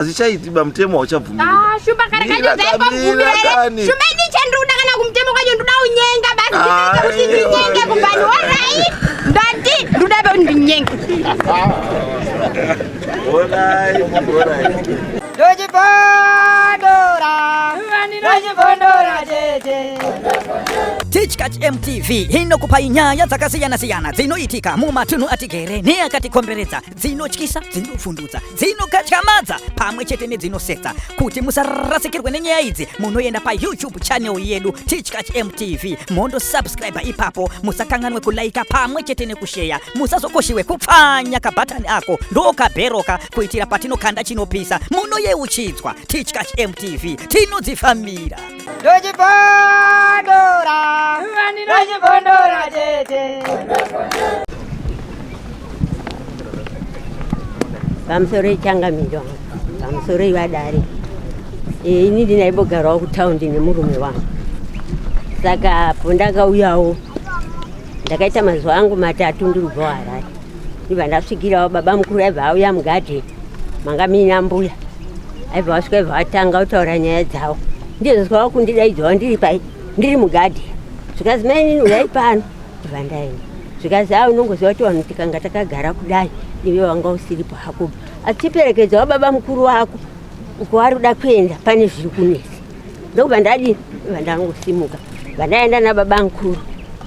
Hazvichaiti ba mutemo hauchabvumiri. Ah, shumba kare kacho dzaipabvumira here? Shumba ini chandiri kuda kana kumutemo kwacho ndoda unyenga basi ndinoita kuti ndinyenge kubani orai ndati ndoda kuti ndinyenge. Orai, orai. Ndochibondora, ndochibondora tete. Tichkach MTV inokupai nyaya dzakasiyana-siyana dzinoitika mumatunhu atigere neakatikomberedza dzinotyisa dzinovhundutsa dzinokatyamadza pamwe chete nedzinosetsa kuti musarasikirwe nenyaya idzi munoenda payoutube channel yedu tichkach mtv mondosubscribe ipapo musakanganwe kulaika pamwe chete nekusheya musazokoshiwe kupfanya kabhatani ako ndokabheroka kuitira patinokanda chinopisa munoyeuchidzwa tichkach mtv tinodzifambira Ndochibondora, ndochibondora tete. Pamusoro ichangamiro, pamusoro ivadare. Eh, ini ndinaibogarawo kutaundi nemurume wangu, saka apo ndakauyawo ndakaita mazuva angu matatu ndiri kubva Harare, ndibva ndasvikirawo baba mukuru aibva auya mugadheni manga muina mbuya, aibva vasvika aibva vatanga kutaura nyaya dzavo, ndizosvikawo kundidaidzawo ndiri pai ndiri mugadheni, zvikanzi mainini uyai pano, ndibva ndaenda, zvikanzi a unongoziva kuti vanhu tikanga takagara kudai iwe wanga usiripo hako, achiperekedzawo baba mukuru wako uko ari kuda kuenda pane zviri kunetsa, ndokubva ndadii, ndobva ndangosimuka bva ndaenda nababa mukuru,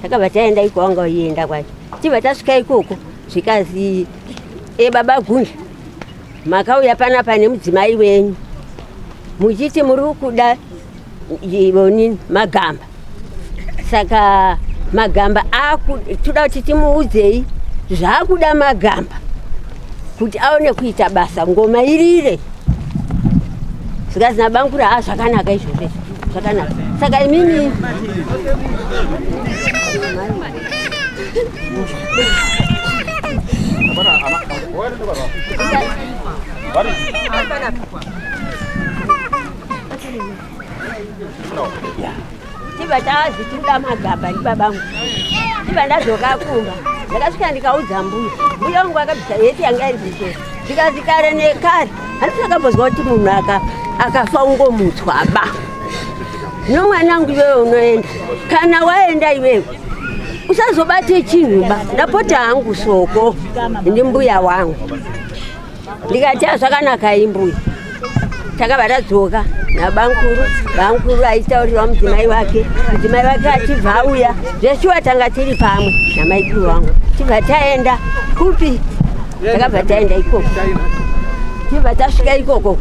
takabva taenda iko wanga uienda kwacho, tibva tasvika ikoko zvikazi e baba Gundla makauya panapa nemudzimai wenyu muchiti muri kuda onini magamba, saka magamba toda kuti timuudzei zvaakuda magamba kuti aone kuita basa ngoma irire. Zvikazi nabanguri haa zvakanaka izvozvo zvakanaka, saka imimi tibva tazi tinoda magaba ndibabangu, tibva ndadzoka kumba, ndakasvika ndikaudza mbuya, mbuya wangu akabvisa heti yanga iri kumusoro, zvikazi kare nekare handisi akambozwa kuti munhu akafa ungomutswa ba nomwanangu iwewe unoenda, kana waenda iwewe usazobate chinhu ba, ndapota hangu soko ndi mbuya wangu. Ndikati zvakanaka imbuya. Takabva tadzoka nabankuru, bankuru aitaurirwa mudzimai wake, mudzimai wake achibva auya, zveshuwa tanga tiri pamwe namaikuru wangu, tibva taenda kupi, takabva taenda ikoko, tibva tasvika ikoko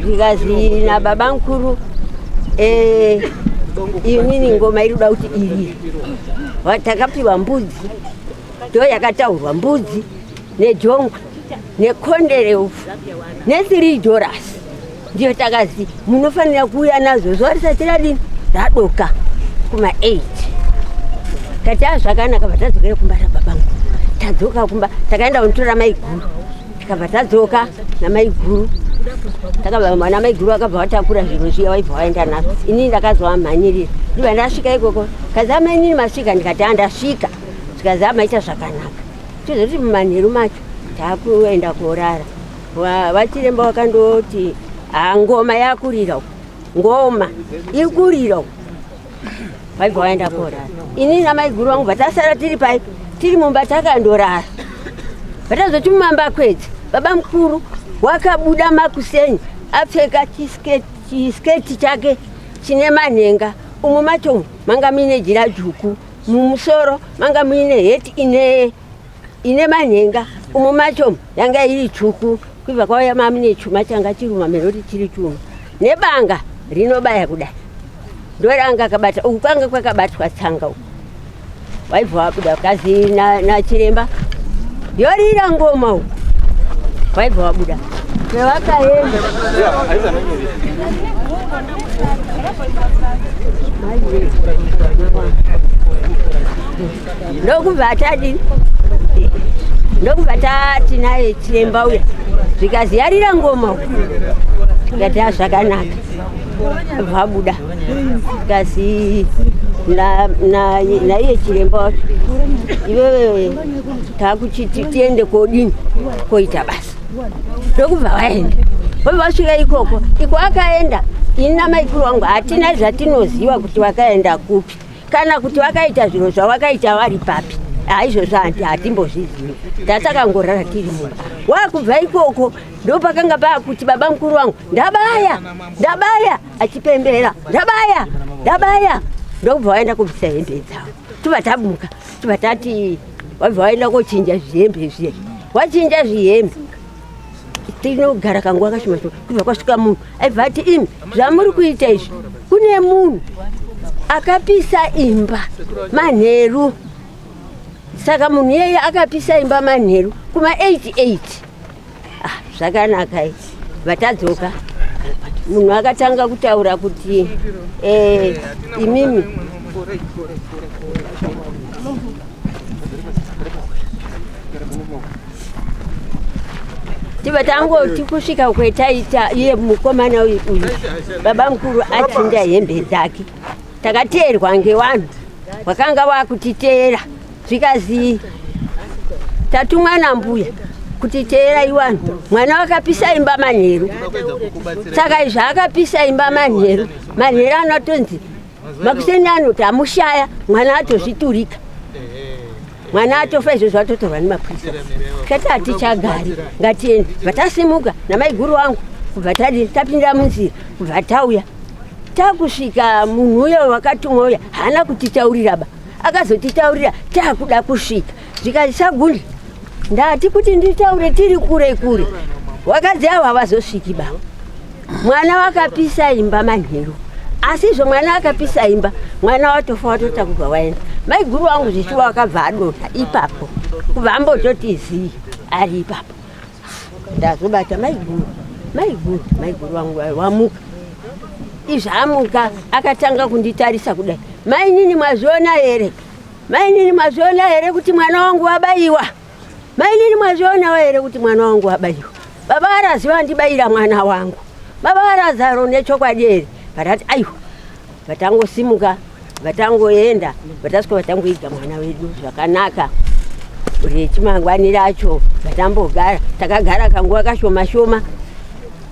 zvikazi nababankuru eh, inini ngoma iri kuda kuti irire, takapiwa mbudzi ndo yakataurwa mbudzi nejongwe nekonde reupfu ne3 dollars ndiyo takazi munofanira kuuya nazvo zuva risati radini radoka kuma 8. Tati a zvakanaka, bva tadzokera kumba nababangu, tadzoka kumba takaenda kunotora maiguru, tikabva tadzoka namaiguru, takabva mwana maiguru akabva vatakura zviro zviya waibva waenda nazvo, inini ndakazovamhanyirira, ndibva ndasvika ikoko, kazi amainini masvika, ndikati andasvika, zvikazi amaita zvakanaka, tozoti mumanheru macho takuenda korara, vachiremba vakandoti ha ngoma yakurira uku, ngoma iri kurira uku, vaibva vaenda korara, inini namaiguru vangu bvatasara tiri pai tiri mumba takandorara, vatazoti mumamba kwedzi baba mukuru wakabuda makuseni apfeka chisketi chake chine manhenga, umu macho manga muine jira dzvuku, mumusoro manga muine heti ine manhenga, umu macho yanga iri tsvuku, kubva kwauya mamune chuma changa chiri mameroti chiri chuma nebanga rinobaya kudai ndoranga akabata uku kwanga kwakabatwa tsanga uku, waibva wabuda kazi nachiremba yorira ngoma uku, waibva wabuda pevakaenda ndokubva tadi ndokubva tati naye chiremba uya, zvikazi yarira ngoma uku, tikati a zvakanaka, vabuda kazi naiye chiremba wacho iwewe takuchiti tiende kodini koita basa, ndokubva vaenda. Vobva vasvika ikoko, iko akaenda ini namaikuru wangu hatina zvatinoziva kuti vakaenda kupi kana kuti vakaita zviro zvavakaita vari papi. Haizvozvo hanti hatimbozvizivi, tatakangorara tiri mumba. Wakubva ikoko ndopakanga paakuti baba mukuru wangu ndabaya ndabaya, achipembera ndabaya ndabaya, ndokubva vaenda kubvisa hembe dzavo. Tobva tamuka, tobva tati wabva waenda kochinja zvihembe zviye, wachinja zvihembe tinogara kanguva kashoma shoma, kubva kwasvika munhu aibva ati imi zvamuri kuita izvi, kune munhu akapisa imba manheru. Saka munhu iyeye akapisa imba manheru kuma 88. Ah, zvakanaka izvi. Vatadzoka, munhu akatanga kutaura kuti imimi tibva tangoti kusvika kwetaita iye mukomana uyu baba mukuru achinja hembe dzake, takateerwa ngevanhu wakanga wakutiteera, zvikazi tatumwa nambuya kuti teera iwanhu, mwana wakapisa imba manheru. Saka izvi akapisa imba manheru, manheru anotonzi makuseni anoti amushaya mwana atozviturika, mwana atofa, izvozvo atotorwa nemapurisa. Tati hatichagari, ngatiende. Vatasimuka namaiguru wangu kubva tadi tapinda munzira, kubva tauya takusvika munhu uyo wakatumwa uya haana kutitaurira ba, akazotitaurira takuda kusvika. Zvikati sagundla ndati kuti nditaure tiri kure kure, wakadzi avo havazosviki ba. Mwana wakapisa imba manheru, asi izvo mwana akapisa imba, mwana watofa watotakurwa waenda. Maiguru wangu zvichiwa wakabva adonha ipapo, kubva ambototi zii ari ipapo. Ndazobata maiguru, maiguru, maiguru wangu wamuka. Izvi amuka akatanga kunditarisa kudai, mainini mwazviona here? Mainini mwazviona here kuti mwana wangu wabayiwa? Mainini mwazvionawo here kuti mwana wangu wabayiwa? Baba varaziva vandibayira mwana wangu. Baba varazaro nechokwadi here? Vatati aiwa, vatangosimuka vatangoenda, vatasvika vatangoiga mwana wedu zvakanaka. Rechimangwani racho vatambogara, takagara kanguva kashoma shoma.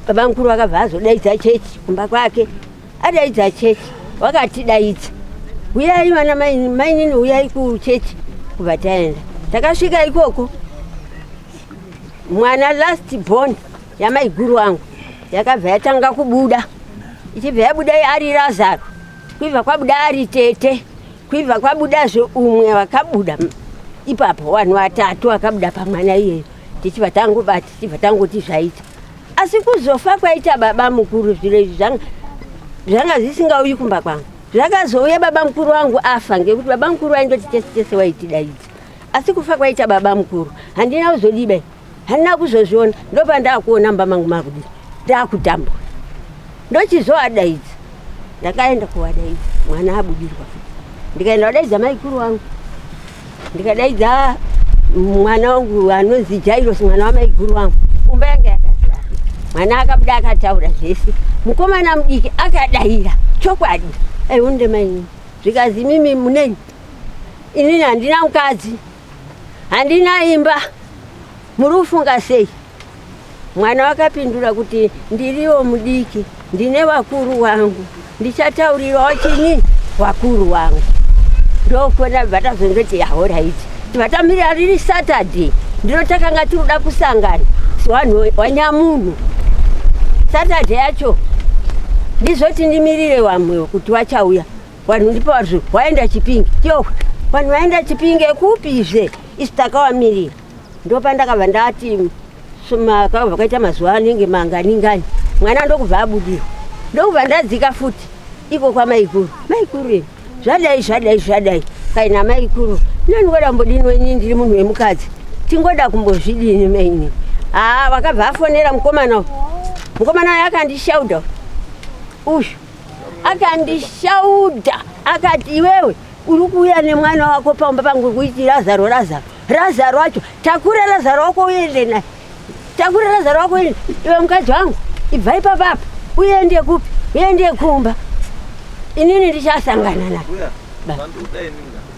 Baba mukuru akabva azodaidza chechi kumba kwake, adaidza chechi wakatidaidza, huyai vana mainini, huyai kuchechi. Kubva taenda, takasvika ikoko mwana last born yamaiguru wangu yakabva yatanga kubuda, ichibva yabuda ari Razaro, kuibva kwabuda ari tete, kuibva kwabudazve umwe wakabuda ipapo, vanhu vatatu vakabuda pamwana iyeyo. Tichibva tangobata, tichibva tangoti zvaita. Asi kuzofa kwaita baba mukuru, zviro izvi zvanga zvisingauyi kumba kwangu, zvakazouya baba mukuru wangu afa, ngekuti baba mukuru vaindoti chese chese waitidaidza. Asi kufa kwaita baba mukuru handina kuzodiba, handina kuzozviona. Ndopandakuona mumba mangu makudii, ndakutambura, ndochizoadaidza. Ndakaenda kuvadaidza, mwana abudirwa futi, ndikaenda kudaidza maikuru wangu, ndikadaidza mwana wangu anonzi Jairos, mwana wamaiguru wangu. Umba yanga yakazara, mwana akabuda akataura zvese, mukomana mudiki akadaira chokwadi, aiunde mainini. Zvikazi mimi muneni, inini handina mukadzi, handina imba, muri kufunga sei? Mwana wakapindura kuti ndiriwo mudiki, ndine vakuru wangu, ndichataurirwawo chini vakuru wangu. Ndokona bva tazondoti yahoraiti, tibva tamirira riri Saturday, ndiro takanga tiri kusangana vanhu wanyamunhu. Saturday yacho ndizoti ndimirire vamwe kuti vachauya vanhu, ndipo vazvo waenda Chipinge yo, vanhu vaenda Chipinge kupizve, isu takawamirira. Ndopandakabva ndati kakabva kaita mazuva anenge manganingani, mwana ndokubva abudirwa, ndokubva ndadzika futi iko kwamaikuru. Maikuru imi zvadai zvadai zvadai kaina maikuru, nangoda kumbodini ini ndiri munhu wemukadzi, tingoda kumbozvidini maini. Haa, wakabva afonera mukomana uyu, mukomana uyu akandishauda uyu, akandishauda akati iwewe uri kuuya nemwana wako pamba pangu kuiti Razaro, Razaro, Razaro wacho, takura Razaro wako uende naye, takura Razaro wako uende. Iwe mukadzi wangu, ibva ipapapa uende kupi? Uende kumba, inini ndichasangana naye.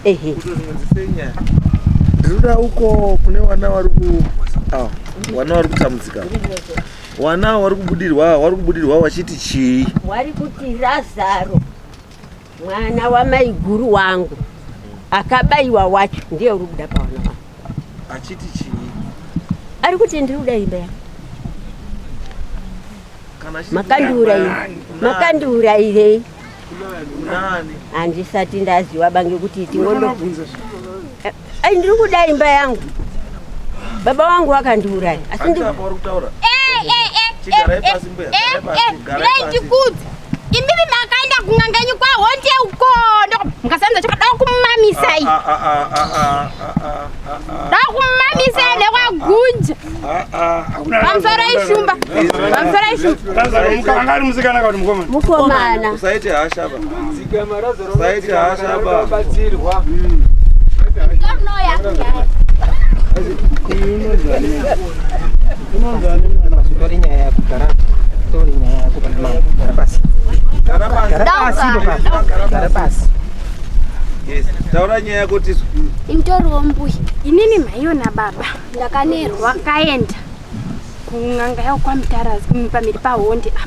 Ehe, ndinoda uko kune vana vari ku vana vari kutambudzika. Wana wari kubudirwa, wari kubudirwa wachiti chii? Wari kuti Razaro mwana wamaiguru wangu akabayiwa wacho ndiye uri kuda pawana wangu. Achiti chii? Ari kuti ndiri kuda imba yangu. Kana achiti Makandiurayirei? Makandiurayirei? Nani? Handisati ndaziwa bange kuti tingondo. Ai, ndiri kuda imba yangu. Baba wangu wakandiuraya. Asi ndi Apa uri kutaura. Chigarai pasi mbuya, garai pasi, garai pasi. Ndikudzi imimi makaenda kun'anga yenyu kwahonde uko mukasanza choka da kumamisai, Ah, ah, ah, ah, ah, ah, ah, ah, da kumamisai nekwagunja. ah, ah. Pamusoro ishumba, pamusoro ishumba. Anga ari musikana kana kuti mukomana? Mukomana. Usaite hasha ba. Usaite hasha ba. Batsirwa. Tori nyaya yako, gara. Tori nyaya yako pana mama. Gara pasi. Gara pasi. Gara pasi baba. Gara pasi. Yes. Taura nyaya yako tisu. Intoriwo mbuya, inini mhaiyo nababa ndakanerwa kaenda kun'anga yao kwaMutarazi pamhiri pahonde apa.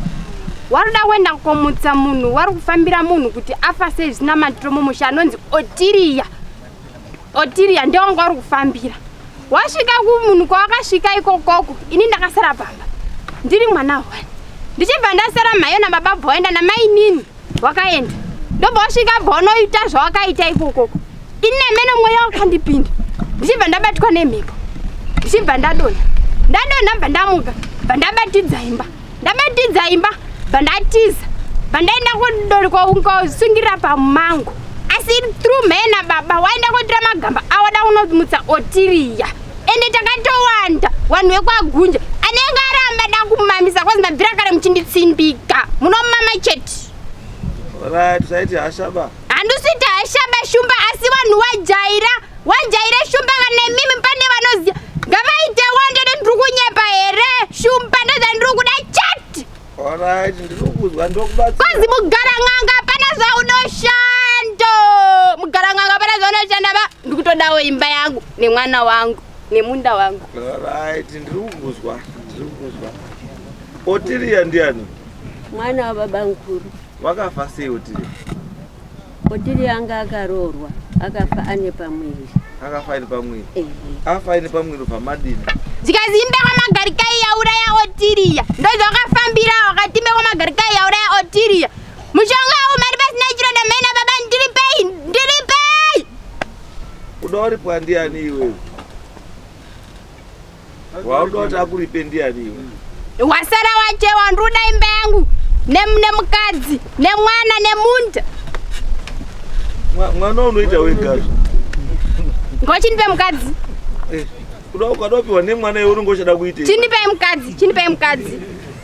Waruda kuenda komutsa munhu, wari kufambira munhu kuti afa sei zvisina maturo mumusha, anonzi Otiriya. Otiriya ndewanga wari kufambira. Wasvika kumunhu kwawakasvika ikokoko, ini ndakasara pamba ndiri mwana wani. Ndichibva ndasara, mhaiyo nababa bva waenda namainini wakaenda, ndobva wasvika bva unoita zvawakaita ikokoko. Ini nemene mweya wakandipinda, ndichibva ndabatwa nemhepo, ndichibva ndadonha. Ndadonha, bva ndamuka, bva ndabatidza imba. Ndabatidza imba, bva ndatiza, bva ndaenda kosungirira pamumango. Asi through mhena baba waenda kotora magamba awada kunomutsa Otiriya. Ende takatowanda vanhu vekwaGunja. Anenge aramba, da kumamisa kwazi mabvira kare muchinditsimbika, munomama chete. Right, usaite hasha ba. Handisiti hashaba shumba, asi vanhu wajaira, wajaira shumba. Kana imimi pane vanoziva, ngavaite wande. Ndiri kunyepa here shumba? Ndozvandiri kuda chete. Alright, ndiri kuzwa, ndokubatsira. Kwazi mugara n'anga pana zvaunoshando, mugara n'anga pana zvaunoshanda ba. Ndikutodawo imba yangu nemwana wangu nemunda wangu. Alright, ndiri kukuzwa, ndiri kukuzwa. Otiriya ndiani? Mwana wababa mukuru. Wakafa sei Otiriya? Otiri anga akaroorwa, akafa ane pamwiri. Akafa aine pamwiri. Ehe. Afa aine pamwiri pamadini? Zikazi imbe kwamagarikai yauraya Otiriya, ndozvakafambira. Wakati imbe kwamagarikai yauraya Otiriya, mushonga uwu mari pasina chironda. Maina baba, ndiripei, ndiripei. Uda uripwa ndiani iwewe? Wauda kuti akuripe ndiani iwe? Wasara wachewa. Ndikuda imba yangu nemukadzi nemwana nemunda. Mwana unoita wegazvo. Ngochindipe mukadzi. Uda ukada kupiwa nemwana iwe unenge uchada kuitei? Chindipei mukadzi, chindipei mukadzi,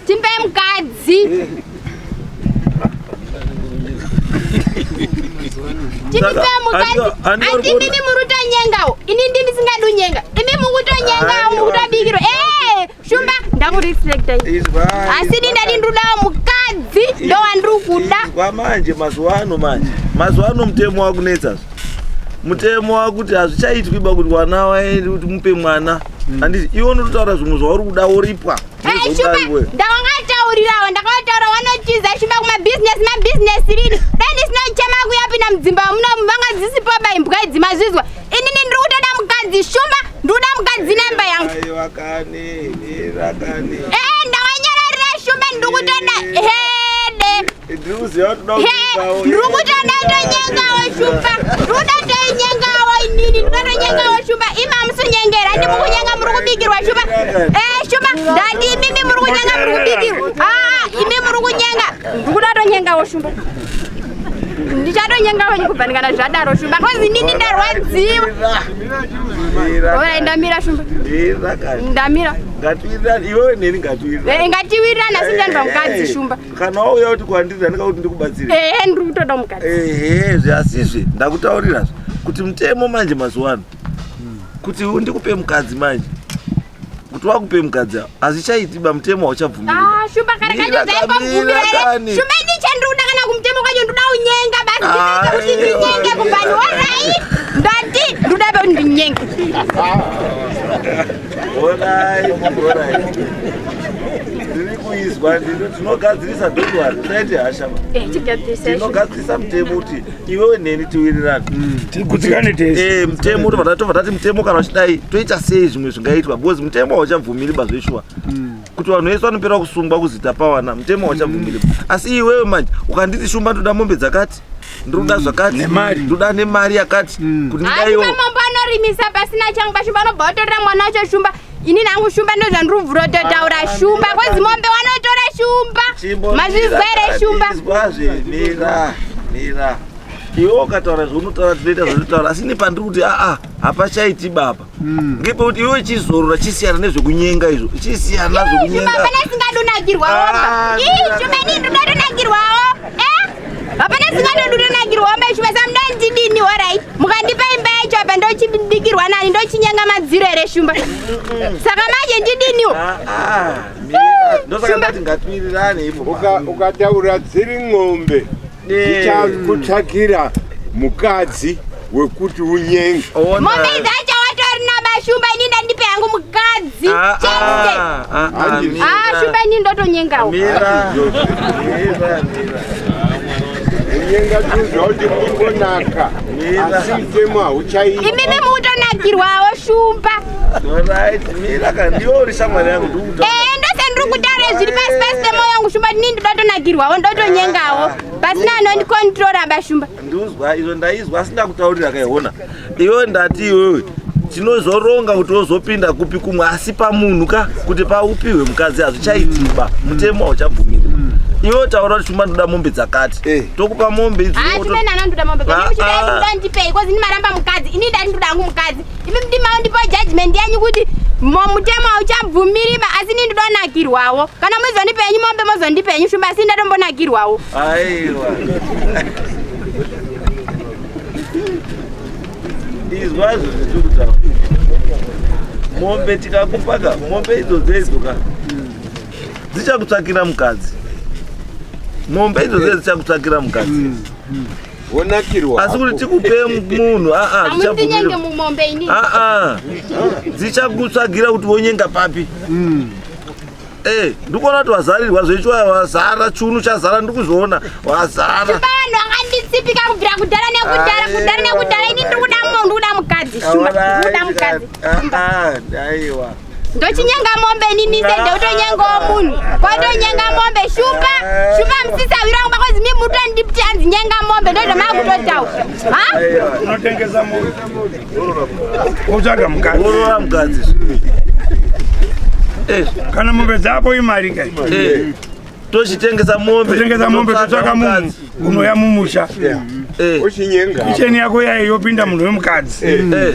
chindipei mukadzi, chindipei mukadzi. Ati imimi muri kutonyengawo, ini ndisingadi unyenga. Imi mukutonyengawo, mukutobikirwa. Ee shumba, ndakureflecta. Asi ini ndati ndinodawo mukadzi, ndowandiri kuda. Izwa manje, mazuva ano manje, mazuva ano mutemo wakunetsa. Mutemo wakuti hazvichaitwi ba kuti wana waende kuti mupe mwana, handiti? Iwe unototaura zvimwe zvauri kuda, woripwa. Hey, shumba, ndawangataurirawo, ndakataura wanotiza shumba kumabhizinesi, mabhizinesi rini. Dai ndisina kuchema kuyapinda mudzimba muno, vanga dzisipo ba imbwa idzi, mazvizwa. Inini ndiri kutoda mukadzi shumba, ndiri kuda mukadzi nemba yangu. Aiwa kani, mira kani. Ee, ndawanyararira shumba, ndiri kutoda hede. Ndiri kuziva kuti uda He, kunyengawo. ndiri kutoda tonyengawo shumba, ndiri kuda toinyengawo inini, ndiri kuda tonyengawo shumba. Imi hamusunyengera, ndi mukunyenga, muri kubikirwa shumba. Eh shumba, ndati imimi muri kunyenga, muri kubikirwa. Aa, imi muri kunyenga, ndiri kuda tonyengawo shumba. Ndichatonyengawo kubva ndikana zvadaro shumba, kozi inini ndarwadziwa. Mira. Ora, ndamira shumba. Mira kani. Ndamira. Ngatiwirirane, iwewe neni ngatiwirirane. Eh, ngatiwirirane, asi ndianibva mukadzi shumba. Kana wauya kuti kwandiri, handika kuti ndikubatsire. Ehe, ndiri kutoda mukadzi. Ehe, zviasizve ndakutaurirazve kuti mutemo manje mazuva ano kuti ndikupe mukadzi manje, kuti wakupe mukadzi hazvichaiti ba, mutemo hauchabvumiri. Ah, shumba, kare Mira kacho kamira kani. Shumba, ini chandiri kuda kana kumutemo kwacho ndoda unyenga basi. Ndinoita kuti ndinyenge kubvani. Orai, ndati ndoda kuti ndinyenge. Alright, alright. Ndiri kuizwa ndino tinogadzirisa don't worry usaite hasha ba. Eh, chigadzirisa izvo. Tinogadzirisa mutemo kuti iwewe neni tiwirirane. Tigutsikane tese. Eh, mutemo tobva tobva tati mutemo kana uchidai toita sei zvimwe zvingaitwa because mutemo hauchabvumiri ba zveshuwa. Kuti vanhu vese vanopera kusungwa kuzita pawana mutemo hauchabvumiri. Asi iwewe manje ukanditi shumba ndoda mombe dzakati ndinoda zvakati Nemari. ndoda nemari yakati kuti Asi ndidaiwo mambo anorimisa pasina changu pashumba anobva otorera mwana wacho shumba. Ini nangu shumba ndozvandiri kubvura kutotaura shumba kwozi mombe wanotora shumba. Mazvizwa here shumba? Izwazve mira mira iwe ukataura zvaunotaura tinoita zvaunotaura asi nepandiri kuti aa hapachaiti baba ngepekuti iwe chizorora chisiyana nezvekunyenga izvo chisiyana Ii, Shumba zvekunyenga hapana singadonakirwawo Ah, ba. Ii, shumba ini ndinotonakirwawo. Eh? Hapana singadonakirwawo ba shumba samudandidini horai. Mukandipa imba yacho apa ndochibikirwa nani ndochinyenga madziro here shumba. Saka manje ndidiniwo? Ah, ah, mira ndosaka ndati ngatiwirirane ipo Ukataura dziri ng'ombe dzichakutsvakira mukadzi wekuti unyenge. Mombe dzacho watorina bashumba ini ndandipe yangu mukadzi. Chete. Ah, shumba ini ndotonyengawo. mira mira mira Unyenga tuzwa kuti kungonaka asi mutemo hauchaiti. Imimi mutonakirwawo shumba. Alright, mira ka ndiwe uri shamwari yangu ndikuta Eh, ndose ndiri kutaura zviri pasi pasi pemoyo wangu shumba ini ndotonakirwawo ndotonyengawo. Pasina anondikontrora bashumba. Nduzwa izvo ndaizwa asi ndakutaurira kaihona iwe ndati iwewe tinozoronga kuti wozopinda kupi kumwe asi pamunhu ka kuti paupiwe mukadzi hazvichaitiba mutemo hauchabvumiri iwe taura kuti shumba ndoda mombe dzakati Eh. tokupa mombe idzi Ah, shumba ini anondoda mombe Ah, kani muchidai ah. ndondipei kozi ndimaramba mukadzi ini ndati ndoda hangu mukadzi imi ndimaundipa judgment yenyu kuti mutemo hauchabvumiri ba asi ini ndodonakirwawo kana muzondipa yenyu mombe mozondipa yenyu shumba asi ndatombonakirwawo aiwa izwazvo zvitiri kutaura mombe tikakupa ka mombe idzodzo idzo ka dzichakutsvakira mukadzi mombe idzodzo dzichakutsvakira mukadzi Wonakirwa. asi kuti tikupe munhu aa hamundinyange dzichabvumira mumombe ini aa dzichakutsvagira kuti wonyenga papi Eh, ndikuona kuti wazarirwa zvechiwa wazara chunu chazara ndikuzviona wazara shumba vanhu vakanditsipika kubvira kudhara nekudhara kudhara nekudhara ini ndiri kuda munhu ndiri kuda mukadzi shumba ndiri kuda mukadzi aiwa ndochinyenga mombe inini sende utonyengawo munhu kwatonyenga mombe shumba shumba musisawira wangu bakozi mi mutondipti hanzi nyenga mombe ndozvamakutotaura ha Unotengesa mombe. Wotsvaga mukadzi. worora mukadzi Eh, Kana mombe dzako imari kai. eh. tochitengesa mombe Totengesa mombe totsvaka munhu mukadzi. unouya mumusha. Eh, Uchinyenga. Kicheni yako yayo yopinda munhu wemukadzi. eh.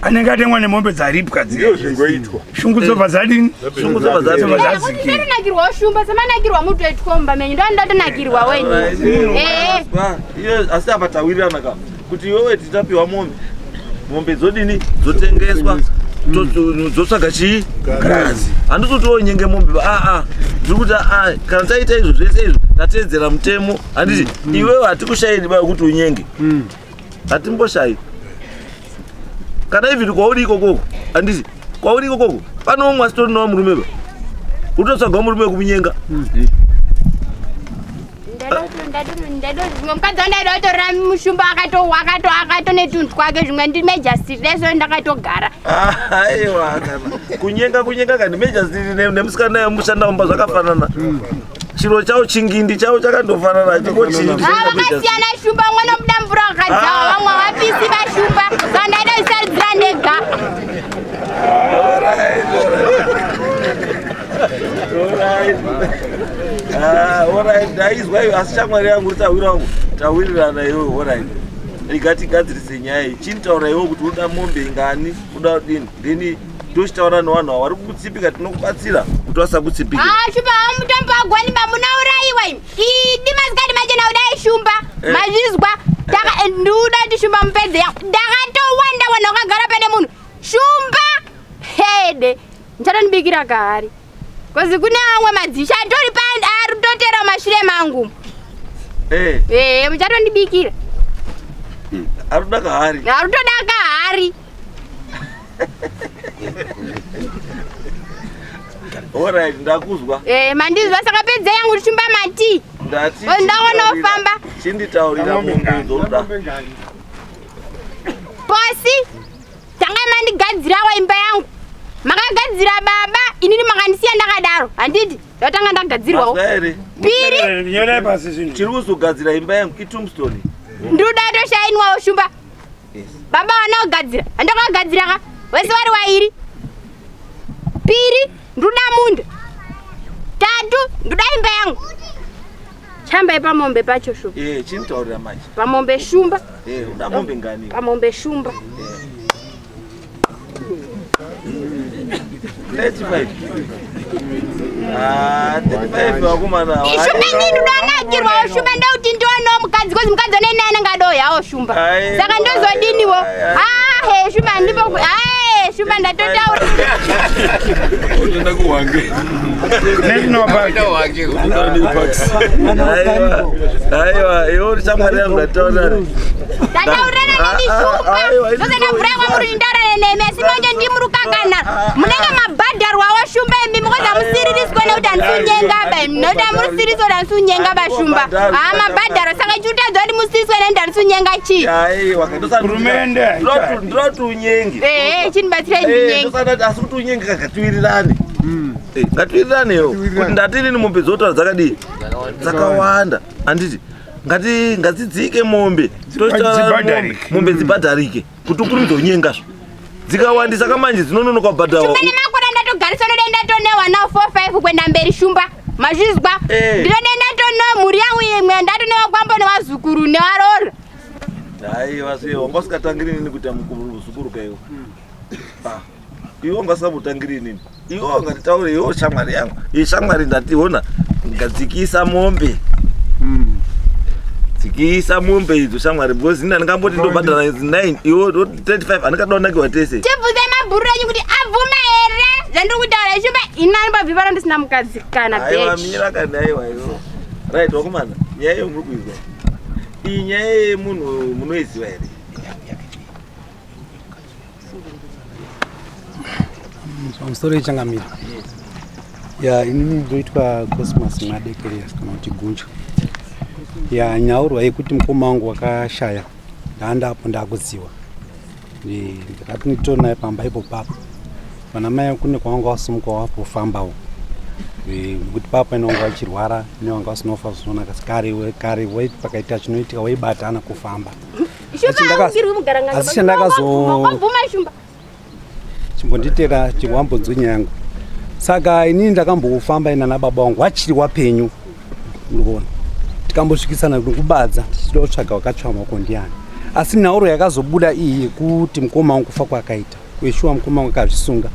Anenge atengwa nemombe dzaripwa Ndiyo dziya. zvingoitwa. Shungu dzobva dzadini? Shungu dzobva dzapera. Dzobva dzadzikira. ndotonakirwawo shumba semanakirwa mutoitwa mumba menyu ndo ndotonakirwawo ini Eh. Iyo asi apa tawirirana ka kuti iwewe tichapiwa mombe mombe dzodini dzotengeswa dzotsvaga chii mukadzi handisi kuti wonyenge mombe ba aa ndiri kuti aa kana taita izvo zvese izvo tateedzera mutemo handiti iwewe hatikushayiri ba yekuti unyenge hatimboshayi kana even kwauri ikokoko handiti kwauri ikokoko pane umwe asitorinawo murume ba utotsvagawo murume wekumunyenga Zvimwe mukadzi wandaida kutorera mushumba akato akato netunhu twake zvimwe ndimejasirireso ndakatogara aiwa kana kunyenga kunyenga kandi mejasiri nemusikana yemushanda mumba zvakafanana chiro chawo chingindi chawo chakandofanana chiko chii Ah, vakasiyana shumba umwe nomuda mvura wakadzawa vamwe havapisi vashumba saka ndaida kuzvisaridzira ndega Alright, ndaizwa iyo asi shamwari yangu uri tawira wangu tawirirana iwewe alright igatigadzirise nyaya iyi chinitaura iwewe kuti unoda mombe ingani unoda kudini then tochitaura nevanhu ava vari kukutsipika tinokubatsira kuti vasakutsipike Ah, shumba hamutombo agoni ba munaurayiwa imi idi masikati machena kudai shumba Eh. mazvizwa ndiuda kuti shumba mupedze yangu ndakatowanda wanhu wakagara pane munhu shumba hede ndichatondibikira kahari kozi kune amwe madzisha atori arutotera mumashure mangu Eh, ee muchatondibikira arikuda kahari arutoda kahari Alright, ndakuzwa. Eh, mandizwa saka pedza yangu shumba mati. Ndati. Oh, ndaona ofamba. Chinditaurira mombe dzoda. Posi tanga mandigadzirawo imba yangu. Makagadzira baba, inini makandisiya ndakadaro. Handiti ndatanga ndagadzirwawo. Mazwa here? Piri Nyorai pasi zvinhu. Chiri kuzogadzira imba yangu itombstone. ndoda toshainwawo shumba. Yes. Baba wana kugadzira. Handakagadzira ka. Wese wari wairi. Piri ndoda munda. Tatu ndoda imba yangu. Chambai pamombe pacho shumba. Eh, chinditaurira manje. Pamombe shumba. Eh, uda mombe ngani? Pamombe shumba. 35. Ah, 35 vakomana. Ishumba inini ndodanakirwawo shumba ndauti ndionawo mukadzi kozi mukadzi one naye anenge adoyawo shumba. Ai, Saka ndozodiniwo. ai, ai. Ah, he shumba ndipo ae shumba ndatotaura. Unoenda kuHwange. National Park. Aiwa, aiwa, iwe shamwari yangu ndataura. Ndataurana nemi shumba. Aiwa, Zvose ndabvura kwamuri nditaurane nemi asi manje ndimurukakana. Munenge mabhadharwawo shumba imi mukozi hamusiririswe nekuti handisunyenga ba imi nekuti hamusiririswe kuti handisunyenga ba shumba. Ah mabhadharo saka chiutadza kuti musiriswe nekuti handisunyenga chii. Aiwa, Hurumende haichadi. ndinoti unyenge. Ehe chinibatsirai Eh, ndinyenga. ndosada kuti asi kuti unyenge ka ngatiwirirane. Eh, ngatiwiriranewo kuti ndati inini mombe dzotaura dzakadii dzakawanda handiti ngati ngadzidzike mombe Totaura Dzibhadharike. mombe dzibhadharike kuti ukurumidze unyengazvo dzikawandisa kamanje dzinononoka kubhadharwa Shumba nemakore ndatogarisa ndode ndatonewa nawo 4 5 kuenda mberi shumba mazvizwa Eh. ndinode ndatonewa mhuri yangu imwe ndatonewa kwambo nevazukuru nevarora aiwa se wanga usingatangiri inini kuita muzukuru kaiwo Ah, iwe wanga usingambotangiri inini iwe wangatitaure iwe shamwari yangu iyi shamwari ndationa ngadzikisa mombe dzikisa mombe idzo shamwari because ini handingamboti ndobhadhara 9 iwe 35 handingada kunakiwa tese tibvunze mabhuru enyu kuti abvuma here zvandiri kutaura shumba ini anobabvi pano ndisina mukadzi kana aiwa bechi mira kana aiwa iwo right wakomana nyaya iyo muri kuizwa iyi nyaya yemunhu munoiziva here Pamusoro yechangamira. Ya inini ndoitwa Cosmas Mwadekerera kana kuti Gunja. Ya nyaurwa yekuti mukoma wangu wakashaya ndaandapo ndakuziwa. Ndakati nditori naye pamba ipo papo. Vana mai kune kwavanga vasumuka wapofambawo. Nekuti papa ine wanga vachirwara ine wanga vasina kufa zvinonaka kare kare waiti pakaita chinoitika waibatana kufamba. shumba Asi ndaka- aungirwi mugarangano asi chandakazo- wabvuma shumba chimbonditera chiwambonzwe nyaya yangu saka inini ndakambofamba ina nababa wangu wachiri wapenyu urikuona tikambosvikisana nekubadza tichida kutsvaga wakatsva maoko ndiani asi nhauro yakazobuda iyi yekuti mukoma wangu kufa kwakaita kweshuwa mukoma wangu akazvisunga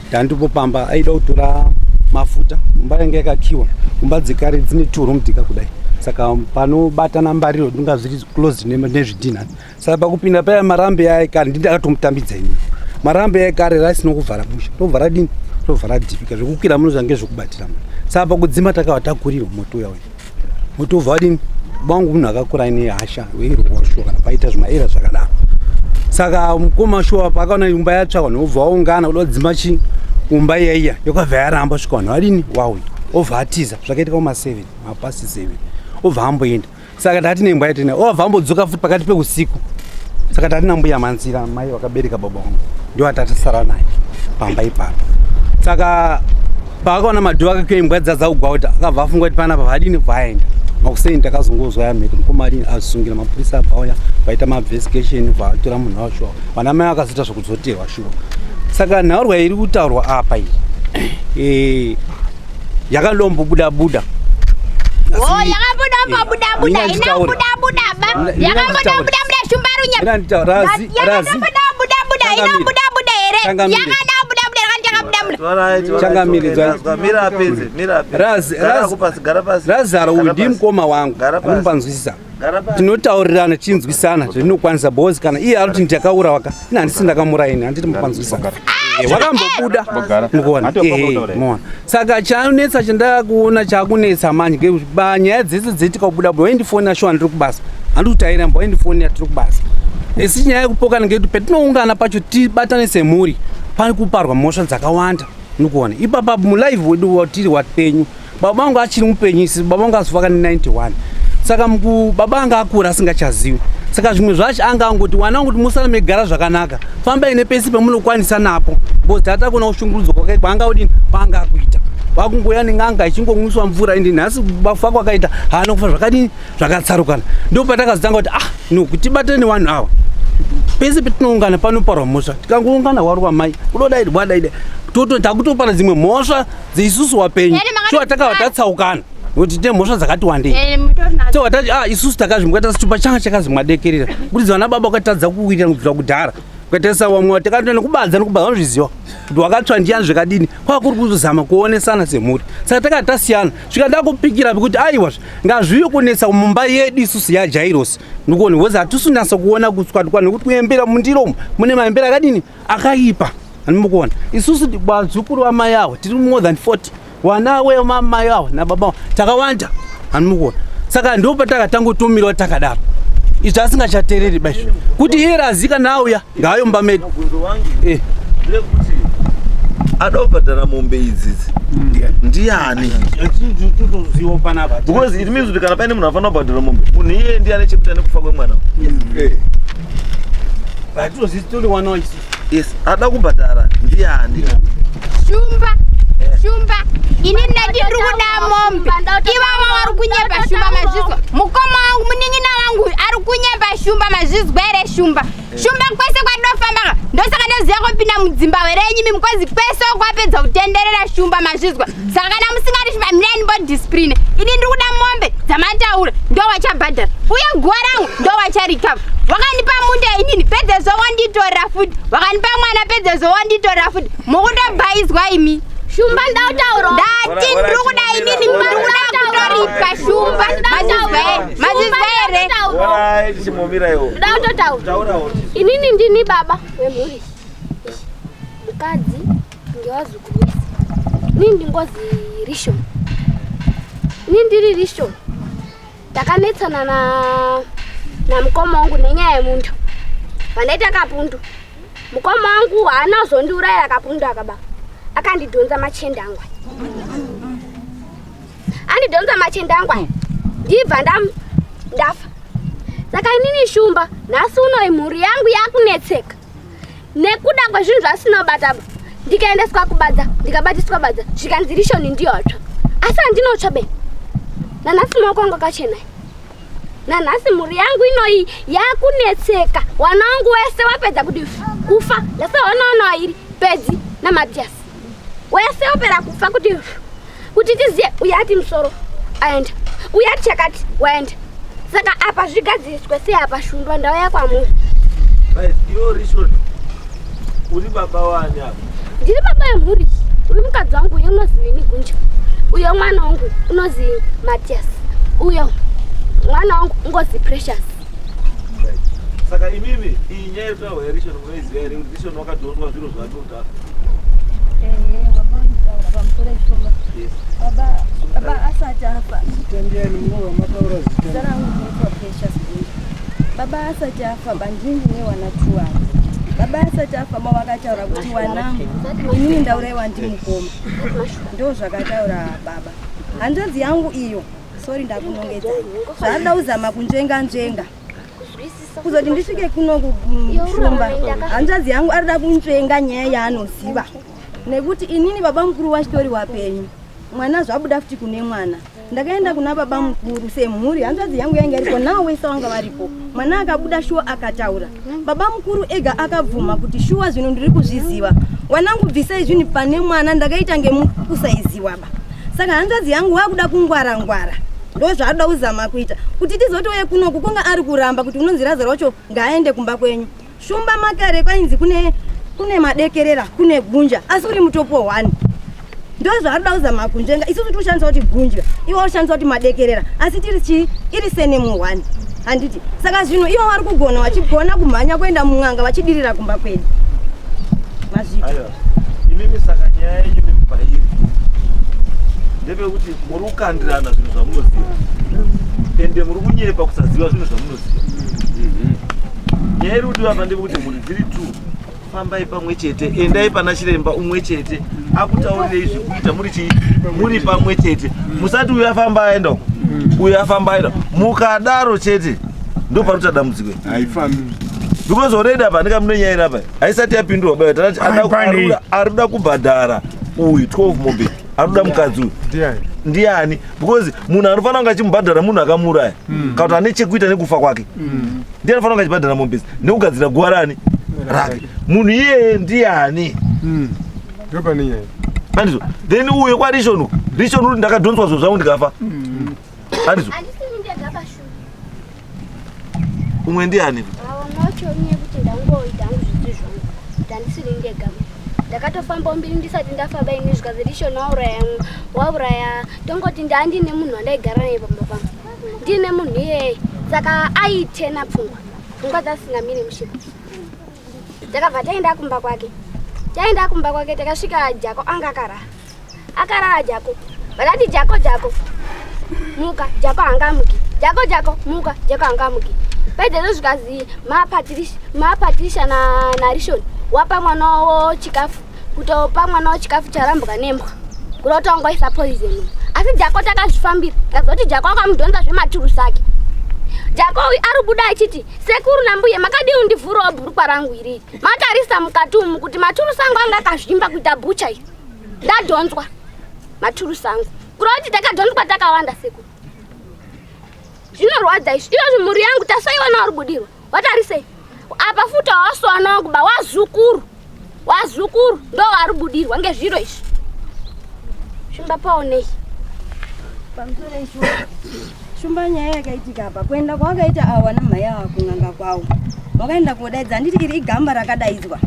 ndandipo pamba aida kutora mafuta mumba yanga yakakiwa mumba dzekare dzine turumdika kudai saka panobatana mbariro dinga zviri closed nezvidhina saka pakupinda paya marambi aya ekare ndini ndakatomutambidza inini marambi aya ekare raisina kuvhara musha tobva radini tobva radhipika zvekukwira muno zvange zvekubatira muna saka pakudzima takava takurirwa moto uya uya moto ubva wadini bangu munhu akakura aine hasha weirwa shuwa kana paita zvimaera zvakadaro saka mukoma shuwa paakaona imba yatsva vanhu vobva vaungana kuda kudzima chi umba iya iya yakabva yaramba svika vanhu vadini wauya obva atiza zvakaitika kuma7 mapasi 7 obva amboenda saka ndati nembwa yatina obva ambodzoka futi pakati peusiku saka tati nambuya manzira mai vakabereka baba vangu ndio atatasara naye pamba ipapo saka paakaona madhoo akakiwa imbwa dzadzakugwauta akabva afunga kuti panapa vadini vaenda makuseni takazongozwa yamhete mukoma adini asungira mapurisa abva auya vaita mainvestigation vatora munhu wacho vana mai vakazoita zvekudzoterwa shuwa saka nhaurwa iri kutaurwa apa iyi eh, yakalombobuda buda o yakabuda buda buda Mina ina nditaure. buda buda ba Mina yakabuda nditaure. buda buda shumba runya Mina nditaure. Razi- razi. yakabuda buda buda ina Changamire. buda buda here Changamire. yakada buda buda yakati yakabuda buda Changamire, Mira apedze, mira apedze. Razi- Gara Razi- pasi, gara pasi. razaro uyu Gara ndiye pasi. mukoma wangu Gara pasi. anomupanzwisisa Gara pasi. tinotaurirana tichinzwisana zvinokwanisa bhozi kana iye ari kuti ndakaurawa ka ini handisi ndakamuraya ini handiti mupanzwisisa wakambobuda mukuona Ehe, muona saka chanetsa chandakuona chakunetsa manje ngekuti ba nyaya dzese dzeitika kubuda buda waindifonera shuwa ndiri kubasa handiri kutaira mba waindifonera tiri kubasa isi nyaya yekupokana ngekuti petinoungana pacho tibatane semhuri pane kuparwa mhosva dzakawanda Nikuona ipapa mulive wedu watiri wapenyu, baba vangu achiri mupenyu, isi baba vangu azofa kane 91. Saka muku baba anga akura asingachaziwi, saka zvimwe zvacho anga angoti, wana wangu, kuti musara megara zvakanaka, fambai nepesi pamunokwanisa napo, because tata kuona kushungurudzwa kwake kwaanga udini, kwaanga akuita, wakungoya nen'anga ichingomwiswa mvura. Ende nhasi kufa kwakaita haana kufa zvakadini, zvakatsarukana. Ndo patakazotanga kuti, ah no, kuti tibatane nevanhu ava. Pese petinoungana panoparwa mhosva, tikangoungana warwa mai kudodai wadaida, toto takutopara dzimwe mhosva dzeisusu wapenyu. Shuwa takava tatsaukana nokuti tine mhosva dzakati wandei. So watati, ah, isusu takazvimukata chitupa changa chakazimwadekerera kuti vana baba wakatadza kuwirirana kubvira kudhara. Ukatarisa vamwe takatoenda kubadza nekubadza, vanozviziva kuti wakatsva ndiyani zvakadini, kwava kuri kuzama kuonesana semhuri. Saka takati tasiyana, svika ndakupikira kuti aiwa, ngazvive kunetsa mumba yedu isusu yaJairos ndikuona because hatisi kunasa kuona kutswatuka nekuti kuembera mundiro umu mune maembera akadini, akaipa. Handimukuona isusu vazukuru vamai avo tiri more than 40, wana wemamai avo nababa avo takawanda. Handimukuona, saka ndo patakatangotumirawo takadaro izvi asingachatereri baizvo kuti iye razika nauya ngaayo mumba medu. Mubvunzo wangu ndeyekuti ada kubhadhara mombe idzidzi ndiani? Totoziva panapa. Because it means kuti kana paine munhu anofanira kubhadhara mombe, munhu iyeye ndiye ane chekuita nekufa kwemwana. Hatitozivi, tori wana waisusu. Yes, ada kubhadhara ndiani? Shumba, Shumba, ini ndati ndiri kuda mombe. Ivava vari kunyepa, Shumba, mazvizwa? Mukoma wangu, munin'ina wangu ari kunyepa, Shumba, mazvizwa here, Shumba? Shumba, kwese kwandinofamba, ndosaka ndoziva kupinda mudzimba werenyu imi, mukozi kwese kwapedza kutenderera, Shumba, mazvizwa? Saka kana musingadi, Shumba, mirai ndimbodiscipline. Ini ndiri kuda mombe dzamataura, ndo wachabhadhara, uye guva rangu ndo wacharikava. Wakandipa munda inini, pedzezvo wanditorera futi. Wakandipa mwana, pedzezvo wanditorera futi. Mukutobhaizwa imi. Shumba, ndautaura. Ndati ndiri kuda inini, ndiri kuda kutoripwa, Shumba, mazvizwa here? Mazvizwa here? Alright, chimbomiraiwo. Ndoda kutotaura. Taurawo. Inini ndini baba wemhuri, mukadzi ngewazukuru wese. Inini ndingozi Rishon, ini ndiri Rishon. Takanetsana namukoma wangu nenyaya yemuntu vandaita kapundu. Mukoma wangu haana kuzondiurayira kapundu akaba, akandidhonza machende angu aya. Andidhonza machende angu aya, ndibva ndafa. Saka inini, Shumba, nhasi uno mhuri yangu yakunetseka nekuda kwezvinhu zvasina kubata. Ndikaendeswa kubadza, ndikabatiswa badza, zvikanzi Rishoni ndiyotsva, asi handinotsva be. Nanhasi maoko angu akachena. Nanhasi mhuri yangu inoyi yakunetseka. Wana wangu wese wapedza kuti kufa, ndasa wana wana wairi, Pedzi naMatias, wese wapera kufa kuti tiziye uyu ati musoro aenda, uyu ati chakati waenda. Saka apa zvigadziriswe sei apa, Shumba? Ndauya kwamuri. Right, iwe Rishon uri baba wani apa? Ndiri baba yemhuri. Uyu mukadzi wangu, uyu unozi Wini Gunja, uyo mwana wangu unozi Matias, uyo mwana wangu ungozi Precious. Right. Saka imimi, iyi nyaya yekutaurwa yaRishon munoiziva here, kuti Rishon wakadhonzwa zviro zvake kuti afa? Ehe, baba vanotaura pamusoro eShumba. Yes. Baba asati afa. Zita mataura zita. Zita rangu ndinoitwa Precious Gunja. Baba asati afa, bandini newana tuwani. Baba asati afa, baba vakataura kuti, wanangu, inini ndaurayiwa ndimukoma. Ndo zvakataura baba. Hanzvadzi yangu iyo, sorry, ndakunongedza, zvaada kuzama kunzvenga nzvenga kuzoti ndisvike kuno kuShumba. Hanzvadzi yangu arida kunzvenga nyaya yaanoziva nekuti inini baba mukuru wachitori wapenyu. Mwana zvabuda futi kune mwana. Ndakaenda kuna baba mukuru semhuri, hanzvadzi yangu yange aripo, nawo wese wanga varipo. Mwana akabuda shuwa, akataura. Baba mukuru ega akabvuma kuti shuwa zvinhu ndiri kuzviziva. Wanangu, bvisai zvinhu pane mwana, ndakaita ngekusaiziwa ba. Saka hanzvadzi yangu wakuda kungwara ngwara, ndo zvaada kuzama kuita kuti tizotouye kunoku. Kunga ari kuramba kuti unonzi Razaro wacho ngaaende kumba kwenyu. Shumba, makare kwainzi kune madekerera, kune gunja, asi uri mutopo 1. Ndo zvaarida kuzama kunzvenga. Isusu tikushandisa kuti gunja, iwo ushandisa kuti madekerera, asi tiri chii? Iri senemu 1, handiti? Saka zvinhu ivo vari kugona, vachigona kumhanya kuenda mun'anga vachidirira kumba kwedu. Mazvita. Aiwa, imimi, saka nyaya yenyu nemubairi ndepekuti muri kukandirana zvinhu zvamunoziva, ende muri kunyepa kusaziva zvinhu zvamunoziva. Nyaya iri kudiwa apa ndepekuti mhuri dziri two. Fambai pamwe chete, endai pana chiremba umwe chete akutaurirei zvekuita muri chii, muri pamwe chete. Musati uyu afamba aenda uko, uyu afamba aenda. Mukadaro chete ndopanoita dambudziko. Haifambi. Because already apa ndika mune nyaya apa haisati yapindurwa bayo tati ari kuda kubhadhara uyu 12 mombe ari kuda mukadzi uyu ndiani because munhu anofanira kunge achimubhadhara munhu akamuuraya kana kuti ane chekuita nekufa kwake ndiye anofanira kunge achibhadhara mombe idzi nekugadzira guva rani rake munhu iyeye ndiani ndopane nyaya andizvo then uyo kwarishon uku rishon uri ndakadhonswa zvo zvangu ndikafa andizvo Handisini ndega pashure. umwe ndiani Avo macho nyaya yekuti ndangoita hangu zvidzi zvangu. Kuti handisini ndega. Ndakatofambawo mbiri ndisati ndafa baini zvikanzi Rishon wauraya wauraya tongoti ndandine munhu wandaigara naye pamba pangu. Ndine munhu iyeye. Saka aitena pfungwa. Pfungwa dzasingamiri mushipa. Takabva taenda kumba kwake. Taenda kumba kwake takasvika Jako anga akarara. Akarara Jako. Vakati Jako Jako. Muka Jako hangamuki. Jako Jako muka Jako hangamuki. Pedzezvo zvikazi maPatricia maPatricia na naRishon wapa mwana wavo chikafu kutopa mwana wavo chikafu charambwa nembwa. Kuda kuti wangoisa poison. Asi Jako takazvifambira. Tikazoti Jako akamudhonza zvematurusi ake. Jako uyu ari kubuda achiti sekuru nambuye makadii kundivhurawo bhurukwa rangu iriri. Matarisa mukati umu kuti maturusi angu anga akazvimba kuita bhucha iyo. Ndadhonzwa maturusi angu. Kureva kuti takadhonzwa takawanda sekuru. Zvinorwadza izvi. Izvozvi mhuri yangu tasaiwana vari kubudirwa. Watarisei? Apa futi hawasiwana wangu ba wazukuru. Wazukuru ndo vari kubudirwa ngezviro izvi. Shumba paonei. Pamusoro Shumba. Shumba nyaya yakaitika apa kuenda kwawakaita awa namhai awa kun'anga kwawo wakaenda kodaidza handiti iri igamba rakadaidzwa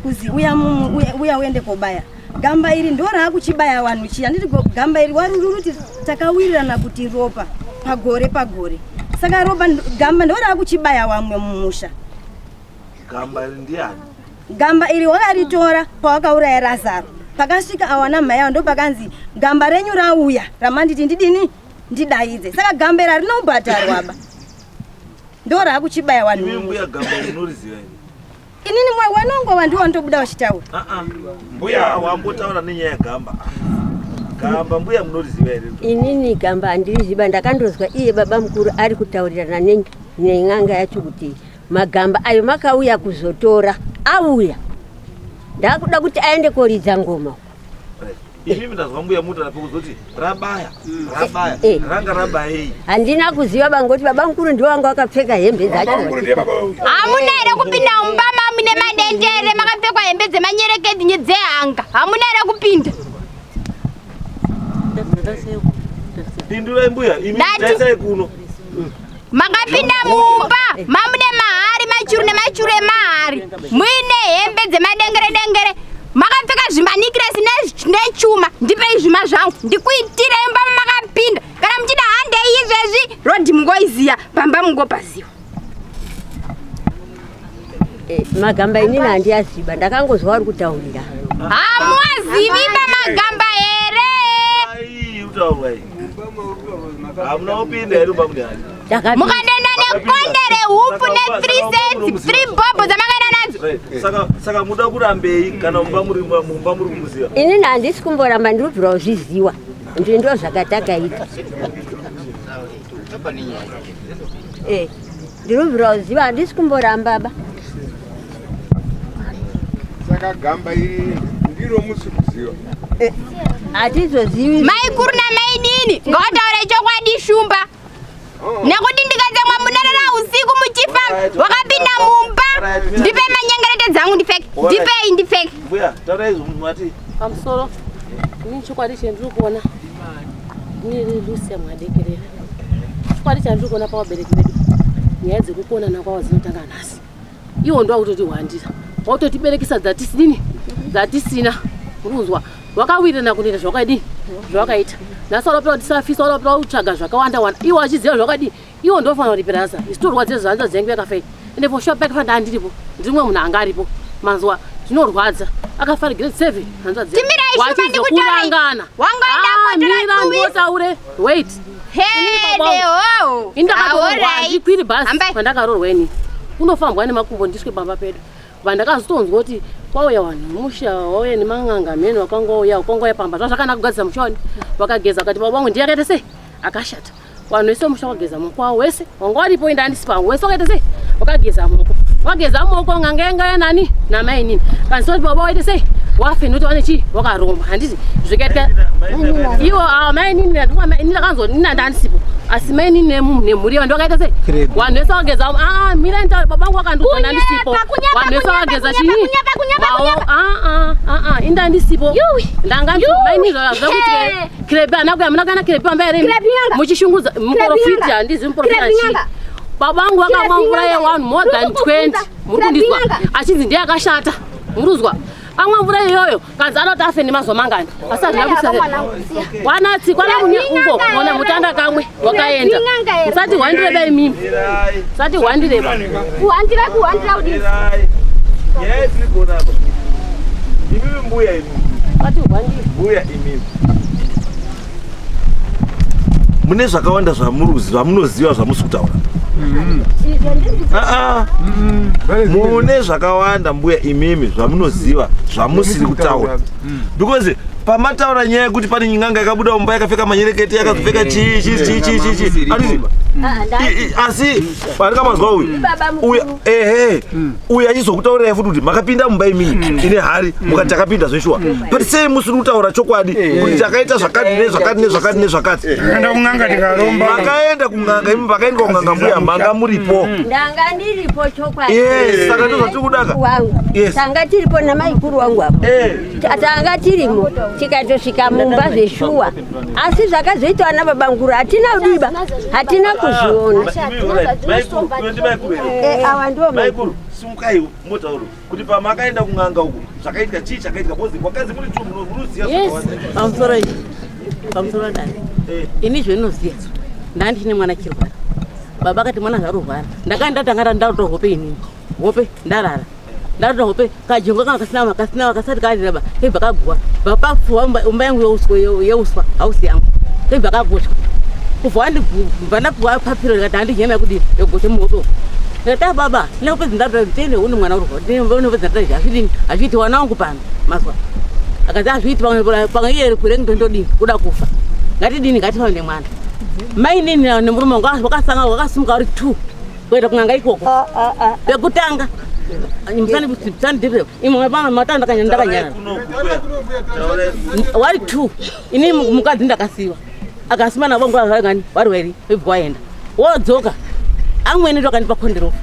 kuzi uya mumu uya, uya uende kobaya gamba iri ndo raakuchibaya vanhu chi handiti gamba iri waruruti takawirirana kuti ropa pagore pagore saka ropa gamba ndo raakuchibaya wamwe mumusha Gamba iri ndiani? Gamba iri wakaritora pawakauraya Razaro. Pakasvika awana mhai awo ndopakanzi gamba renyu rauya ramanditi ndidini ndidaidze. Saka gamba iri harina kubhadharwa ba. Ndo raakuchibaya vanhu. Imi mbuya gamba iri munoriziva here? Inini mwa wanongova ndiwo wanotobuda vachitaura. Ah ah. Mbuya wambotaura nenyaya yegamba. Gamba mbuya munoriziva here? Inini gamba handiriziva ndakandozwa iye baba mukuru ari kutaurirana nen'anga yacho kuti Magamba ayo makauya kuzotora auya ndakuda kuti aende koridza ngoma. Imimi ndazwa mbuya muta pekuzoti rabaya rabaya Eh. ranga rabayei. Handina kuziva bangoti baba mukuru ndiwo wanga wakapfeka hembe dzacho. Hamuna here kupinda mumba mamune madendere makapfekwa hembe dzemanyerekedhi dzehanga? Hamuna here kupinda? Pindurai mbuya imi Ndati- taisai kuno. Makapinda mumba mamune mahari machuru nemachuru emahari muine hembe dzemadengere dengere makapfeka zvimanikiresi nechuma ndipei zvuma zvangu ndikuitirei mumba mamakapinda kana muchida handei izvezvi rodhi mungoiziya pamba mungopaziwa Eh, magamba inini handiyaziba ndakangozwa vari kutaurira hamuwazivi pamagamba here Hamuna kupinda here mumba mune hari? mukanenda nekonde rehupfu ne3 cents 3 bhobho dzamakaenda nadzo Right. Saka saka muda kurambei kana mumba muri mumba muri kumuziva? inini handisi kumboramba ndiri kubvira kuzviziwa ndi ndo zvakatakaita Eh, ndiri kubvira kuziva handisi kumboramba ba Saka gamba iri ndiro musi kuziva. Hatizozivi. Maikuru namainini ngawataure chokwadi shumba nekuti ndikatsamwa munorara usiku muchifamba wakapinda mumba ndipe manyengerete dzangu ndipfeke ndipei ndipfeke Mbuya, taurai mati. Pamusoro, ini chokwadi chandiri kuona ndiri Lucia Mwadekerera. Chokwadi chandiri kuona pavabereki vedu nyaya dzekukonana kwavo dzinotanga nhasi. Iwo ndo wakutotihwandira wakutotiberekisa dzatisidini dzatisina uri kunzwa wakawirirana kunoita zvakadii zvawakaita nhasi warapira kutisafisa warapira kutsvaga zvakawanda wanda iwo achiziva zvakadii iwo ndofanira kuripira nhasi isu torwadze zvanza dzengu yakafa iyi ende for sure pakafa ndandiripo ndiri mumwe munhu anga aripo manzwa zvinorwadza akafa ari grade 7 hanzvadzi yangu. Timirai shumba Wachizokurangana. Wangoenda Ah, kotora mira tuwisi. ndiotaure wait hede ho Ini ndakatorwa Ahorai. handikwiri bhazi pandakaroorwa ini kunofambwa nemakumbo ndisvike pamba pedu. Vandakazotonzwa kuti kwauya vanhu vemusha wauya neman'anga mheno wakanga wauya wakanga wauya pamba zvazvakanaka kugadzisa musha wani wakageza wakati baba vangu ndiye akaita sei akashata vanhu vese musha wakageza maoko avo wese wanga waripo enda andisi pangu wese wakaita sei wakageza maoko wageza maoko n'anga yanga yanani namainini kanzi kuti baba waite sei wafe nokuti wane chii wakaromba handiti zvikaitika ivo ava mainini ndakanzwa nina ndandisipo asi mainini nemhuri yavo ndovakaita sei vanhu vese vakageza aa mira nditaure baba vangu vakandiudza ndandisipo vanhu vese vakageza chii aa indandisipo ndanga mainini zvakuti Krepi ana kuya muna kana krepi pamba here muchishungudza muprofiti handizi muprofita chii baba vangu vakamwa mvura yewanhu more than 20 muri kundizwa achinzi ndiye akashata muruzwa amwa mvura iyoyo kanzi anoti afe nemazuva mangani asi hazvina kuisa wanatsi kwana munye uko mona mutanda kamwe wakaenda usati hwandireba imimi usati hwandireba kuhwandira kuhwandira kudii Yes, imimi mbuya imimi mbuya imimi mune zvakawanda zvamunoziva zvamusi kutaura ah, ah. Mune zvakawanda mbuya imimi zvamunoziva zvamusiri kutaura because pamataura nyaya yekuti pane n'anga yakabuda mumba yakapfeka manyerekete yakazopfeka chii chii chii chii chii chii asi pandikamazwa uyu uyu ehe uyu achizokutaurirai futi kuti makapinda mumba imini ine hari mukati takapinda zveshuwa but sei musiri kutaura chokwadi kuti takaita zvakati nezvakati nezvakati nezvakati makaenda kun'anga imi makaendwa kun'anga mbuya manga muripo ndanga ndiripo chokwadi yes saka ndozvatiri kudaka yes tanga tiripo namaikuru wangu apo tanga tirimo tikatosvika mumba zveshuwa asi zvakazoitwa ana babanguru hatina kudiba hatina kuzviona eh, awa ndiwo maikuru simukaiwo motauro kuti pamakaenda kun'anga uku zvakaitika chii chakaitika bcoz kwakazi muri tu munoziva pamusoro pamusoro dani eh. ini zvinoziva ndandichine mwana chirwara baba akati mwana zvarurwara ndakanga ndatanga ndaroto hope inini hope ndarara ndarota hope kajongwe kanga kasina kasina kasati karira kaibva kaguwa bva papfuwa umba yangu yeuswa yeuswa hausi yangu kaibva kagochwa kubva wandibva ndapuwa papiro ndikati handijema yekudii yegoche muhope uku ndikati ah baba ndinopedza ndarota tende une mwana urwa ndinopedza ndarota hazvidini hazviiti wana wangu pano mazwa akati hazviiti pamwe pamwe iye kure ndodini kuda kufa ngatidini ngatifambe nemwana mai nini nemurume wangu wakasanga wakasimuka uri two kuenda kun'anga ikoko pekutanga ndakanyarara wari two ini mukadzi ndakasiwa akasima navo nguva vangani wari wairi webva waenda wodzoka amweni ndo akandipa kondirofu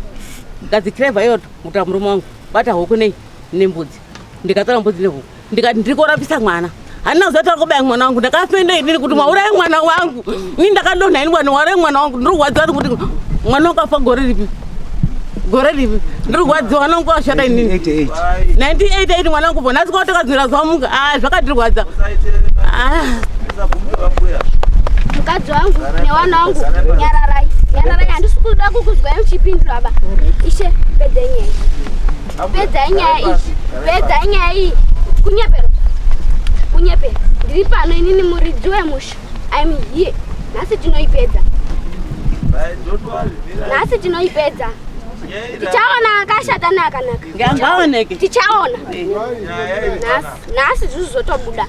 ndikadzi kirevha iyoto kuta murume wangu bata huku nei nembudzi ndikatora mbudzi nehuku ndikati ndiri korapisa mwana handina kuziva tauri kubaya mwana wangu ndakafenda inini kuti mwauraya mwana wangu ini ndakadonha ini bwana wauraya mwana wangu ndiri kurwadziwa kuti mwana wangu afa gore ripi gore ripi ndiri kurwadziwa mwana wangu washata inini 1988 mwana wangu nhasi kwatakadzira zuva muka ah zvakatirwadza ah. Mukadzi wangu newana wangu nyararai nyararai handisi kuda kukuzwai muchipindura ba ishe pedzai nyaya pedzai nyaya iyi pedzai nyaya iyi kunyepera kunyepera ndiri pano inini muridzi wemusha im here nhasi tinoipedza nhasi tinoipedza tichaona akashata neakanaka ngaoneke tichaona nhasi nhasi zvizotobuda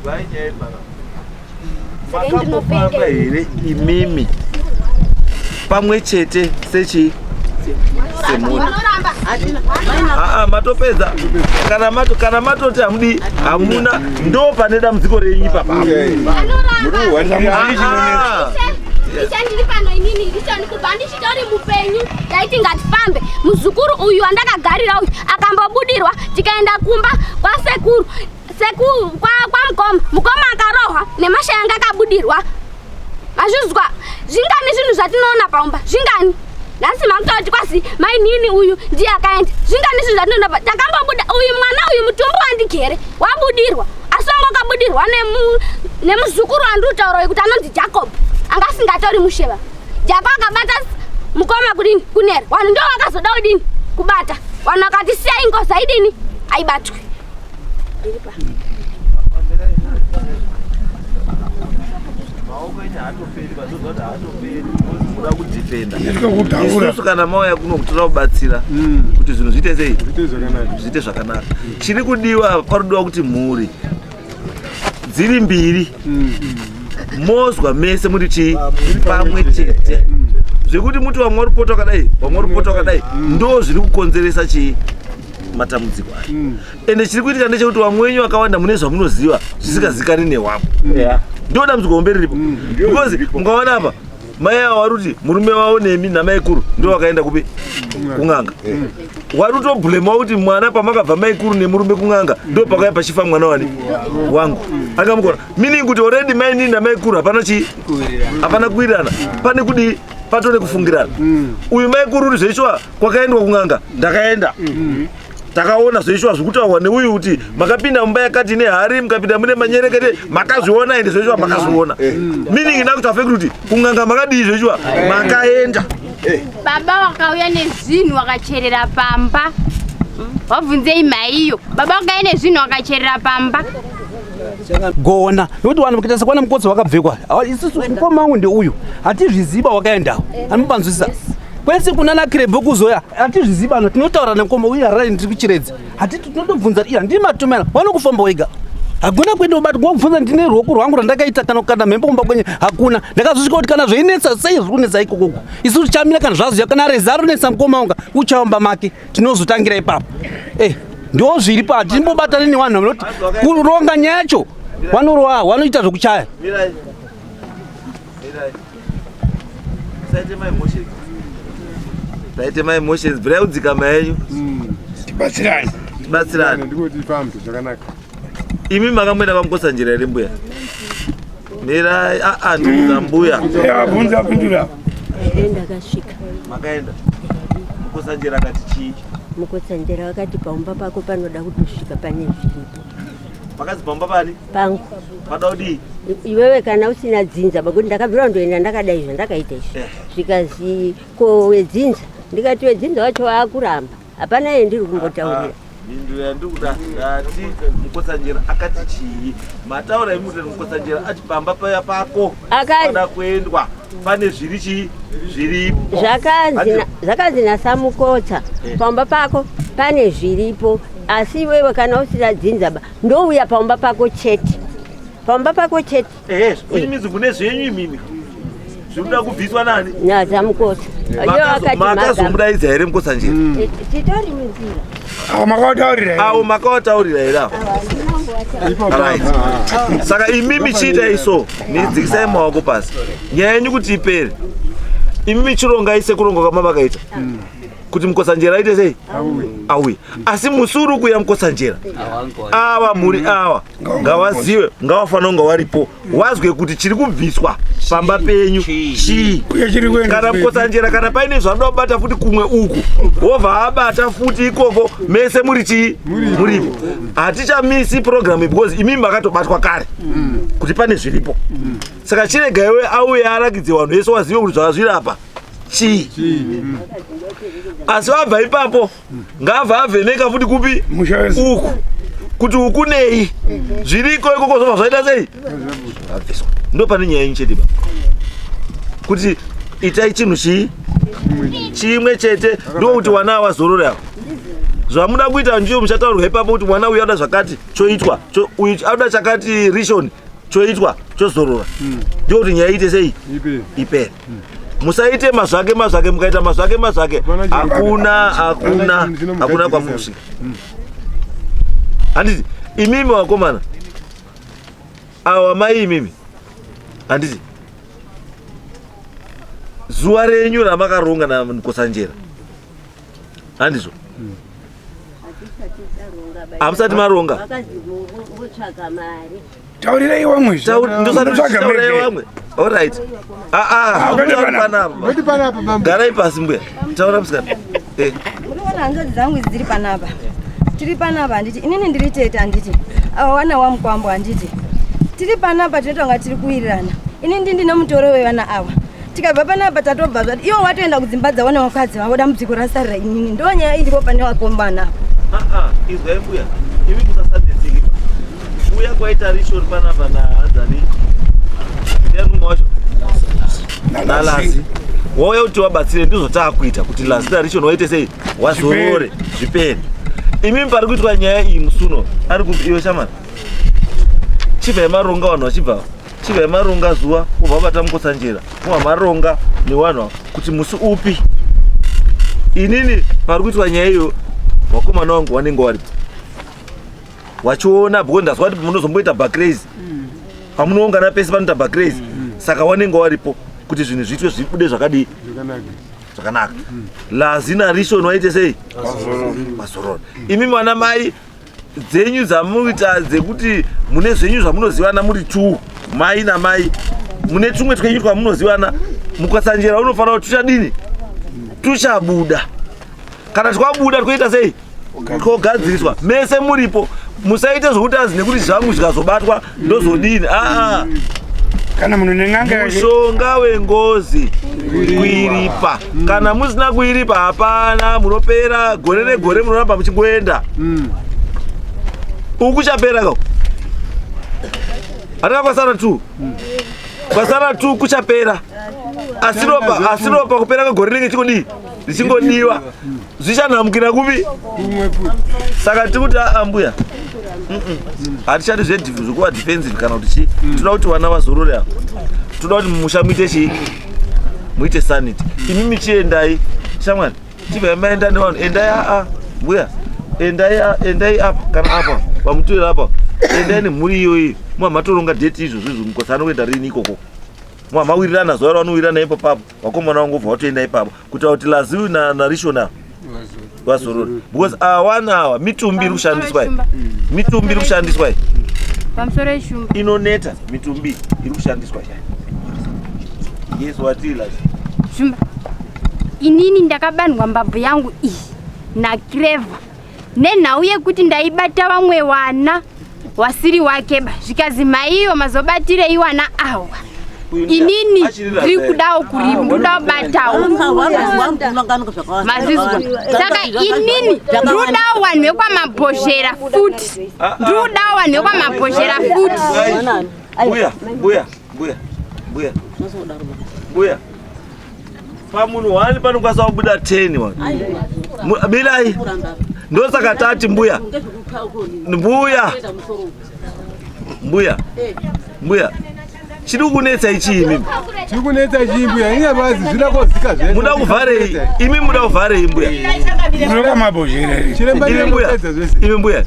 Makambofamba here imimi pamwe chete sechi semhuri? Aa, matopedza kana mato kana matoti hamudi hamuna ndo pane dambudziko renyu ipapa. Ishe ndiri pano inini ndichoni kubva ndichitori mupenyu ndaiti ngatifambe muzukuru uyu wandakagarira uyu akambobudirwa tikaenda kumba kwasekuru Sekuru kwa kwa mukoma mukoma akarohwa nemashaya anga akabudirwa mazvizwa zvingani zvinhu zvatinoona paumba zvingani nhasi makutaura kuti kwasi mainini uyu ndiye akaenda zvingani zvinhu zvatinoona pa takambobuda uyu mwana uyu mutumbu wandigere wabudirwa asi wanga wakabudirwa nemuzukuru wandiri kutaura uyu kuti anonzi Jacob anga asingatori musheva Jako akabata mukoma kudini kunera vanhu ndo vakazoda kudini kubata vanhu vakati siyai ngozi aidini aibatwe Kuda kudefenda. Isusu kana mauya kuno kutoda kubatsira kuti zvinhu zviite sei? Zviite zvakanaka. Chiri kudiwa parudiwa kuti mhuri dziri mbiri mozwa mese muri chii pamwe chete zvekuti muti vamwe vari kupota wakadai vamwe vari kupota wakadai ndo zviri kukonzeresa chii matambudziko aya ende chiri kuitika ndechekuti vamwe wenyu vakawanda mune zvamunoziva zvisingazikani newamwe ndo dambudziko hombe riripo because mukaona apa mai ava vari kuti murume wavo nemi namaikuru ndo vakaenda kupi kun'anga wari kutobhulemawo kuti mwana pamakabva maikuru nemurume kun'anga ndo pakauya pachifa mwana wani wangu angamukona meaning kuti already mainini namaikuru hapana chii hapana kuwirirana pane kudii patone kufungirana uyu maikuru uri zveshuwa kwakaendwa kun'anga ndakaenda takaona zveshuwa zvikutaurwa neuyu kuti makapinda mumba yakati nehari mukapinda mune manyerekete makazviona ende zveshuwa makazviona meaning inakuti afekti kuti kun'anga makadii zveshuwa makaenda Baba wakauya nezvinhu wakacherera pamba. Wabvunzei maiyo. Baba wakauya nezvinhu wakacherera pamba. Gona nokuti vanhu vakaita sekwana mukotsi wakabvekwa isusu mukoma wangu ndeuyu hatizviziba wakaendawo anopanzwisisa kwese kunana kirebho kuzoya hatizviziba ano tinotaura nemukoma uyu harare ndiri kuchiredzi hatiti tinotobvunza iya ndii matumera wanokufamba wega hakuna kuenda ubati kwakubvunza ndine ruoko rwangu rwandakaita kana kukanda mhembo kumba kwenyu hakuna ndakazosvika kuti kana zveinetsa sei zviri kunetsa ikokoko isu tichamira kana zvazoya kana reza ronetsa mukoma wanga uchaomba make tinozotangira ipapo eh ndo zviri pa timbobatane nevanhu vanoti kuronga nyaya yacho vanorowa vanoita zvekuchaya Mirai. Mirai. Saite my emotions. Saite my emotions. Brai udzikama yenyu. Tibatsirane. Tibatsirane. Ndikuti ifambe zvakanaka. Imi makamboenda kwaMukotsa njira here mbuya? Mirai. Ah ah ndikuudza mbuya. Ya bvunza pindura. Ndakasvika. Makaenda. Mukotsa njira akati chii? Mukotsanjera vakati paumba pako panoda kutosvika pane zviripo. Makazi paumba pani? Pangu. Pada kudii? Iwewe kana usina dzinza pakuti ndakabvira ndoenda ndakadai zvandakaita izvi. Zvikazi ko wedzinza ndikati wedzinza wacho waakuramba. Hapana iye ndiri kumbotaurira. Mhinduro yandiri kuda ndati Mukotsanjera akati chii? Mataura imi kuti Mukotsanjera ati pamba paya pako pada kuendwa pane zviri chii zviripo. Zvakanzi naSamukotsa pamba pako pane zviripo asi iwewe kana usina dzinza ba ndouya pamba pako chete. Pamba pako chete. Ehe, which means kune zvenyu imimi zvinoda kubviswa nani? NaSamukotsa. Makazomudaidza here Mukotsanjera? Titori munzira. Awo makawataurira here? Awo makawataurira here awo? Right. Saka imimi chiitai so, nidzikisai maoko pasi. Nyaya yenyu kuti ipere. Imimi chirongai sekuronga kwamavakaita. Kuti Mukotsanjera aite sei? Auye. Asi musi uri kuuya Mukotsanjera. Ava mhuri ava ngavazive, ngavafanira kunge varipo. Wazwe kuti chiri kubviswa pamba penyu chii. Kana Mukotsanjera kana paine zvanoda kubata futi kumwe uku, wobva abata futi ikoko mese muri chii? Muripo. Hatichamisi program because imimi makatobatwa kare kuti pane zviripo. Saka chirega iwe auye arakidze vanhu vese wazive kuti zvazviri apa chii. Asi vabva ipapo ngabva avheneka futi kupi uku kuti uku nei zviriko ikoko zvobva zvaita sei zvabviswa. Ndo pane nyaya yenyu chete ba kuti itai chinhu chii chimwe chete ndokuti wana awazorore ava zvamuda kuita ndiyo muchataurwa ipapo kuti mwana uyu anoda zvakati choitwa uyu anoda chakati rishoni choitwa chozorora ndokuti nyaya iite sei ipere. Musaite mazvake mazvake, mukaita mazvake mazvake hakuna hakuna hakuna kwamunosvika. Handiti imimi vakomana awa mai imimi handiti zuva renyu ramakaronga naMukotsanjera handizvo? Hamusati maronga. Taurirai vamwe. Ndosati vamwe. All right. Ah ah. Panapa. Garai pasi mbuya. Taura musikana. Eh. Unoona hanzvadzi dzangu idzi dziri panapa. Tiri panapa handiti inini ndiri tete handiti. Ava wana wamukwambo handiti. Tiri panapa tinoita kunga tiri kuwirirana. Ini ndi ndine mutoro wevana ava. Tikabva panapa tatobva zvati ivo vatoenda kudzimba dzavo nevakadzi vavo dambudziko rasarira inini. Ndo nyaya iripo pane vakombana apa. Ah ah, izwai mbuya. Imi musasanetseke. Kuuya kwaita rishori panapa naHadzani. Ndiani mumwe wacho? Nalazi. Wauya kuti wabatsire, ndizvo taakuita kuti lazita richo waite sei, wazorore, zvipere. Imimi pari kuitwa nyaya iyi musuno ari kupi iwe shamani? Chibva maronga vanhu vachibva, chibva maronga zuva kubva vabata Mukotsanjera, mobva maronga nevanhu kuti musi upi. Inini pari kuitwa nyaya iyo vakomana vangu vanenge varipo wachiona, because ndazwa kuti munozomboita bacrazy pamunoungana pese panoita bacrazy, saka wanenge waripo kuti zvinhu zviitwe zvibude zvakadii, zvakanaka. Lazi narishon waite sei, mazororo. Imi mwana mai dzenyu dzamuita dzekuti mune zvenyu zvamunozivana muri two, mai namai, mune tumwe twenyu twamunozivana. Mukatsanjera unofanira kuti tuchadini, tuchabuda. Kana twabuda twoita sei, kogadziriswa mese muripo. Musaite zvokuti azi nekuti zvangu zvikazobatwa ndozodini. Aa, kana munhu nen'anga yake. Mushonga wengozi kuiripa. Kana musina kuiripa hapana, munopera gore negore, munoramba muchingoenda uku kuchapera ka hatina kwasara tu, kwasara tu kuchapera, asi ropa, asi ropa kupera kwegore rinenge chingodii, richingodiwa, zvichanhamukira kupi? Saka tiri kuti aa mbuya, hatichadi zvekuva defensive kana kuti chii. Toda kuti vana vazorore apa, toda kuti mumusha muite chii, muite sanity. Imi michiendai shamwari, chibvai maenda nevanhu, endai. Aa mbuya, endai, endai apa kana apa pamutoera apa, endai nemhuri iyoyi, mama matoronga date izvozvo izvo. Mukosana kuenda rini ikoko, mamawirirana zuva ravanowirirana ipo papo, vakomana vangobva vatoenda ipapo kuita kuti Laziwi naRishona vazorore, because awana awa mitumbi iri kushandiswa iyi, mitumbi iri kushandiswa iyi. Pamusoro yeshumba. Inoneta mitumbi iri kushandiswa. Yes, watii Lazi? Shumba, inini ndakabandwa mbabvu yangu iyi naClever nenhau yekuti ndaibata vamwe vana wasiri wakeba, zvikazi maiyo mazobatirei wana awa. Inini ndiri kudawo kuripa, ndoda kubatawo mazizwa. Saka inini ndinodawo vanhu vekwamabhozhera futi, ndinodawo vanhu vekwamabhozhera futi. Mbuya, mbuya, mbuya, mbuya, mbuya, pamunhu wani panokwanisa kubuda 10 wani. Mirai, ndosaka tati mbuya, mbuya, mbuya, mbuya, chiri kunetsa ichii imimi? Chiri kunetsa chii mbuya? Inga bazi zvida kozika zvese. Muda kuvharei imi? Muda kuvharei mbuya? Munoka mabhozhera. Chiremba. Imi mbuya, imi mbuya,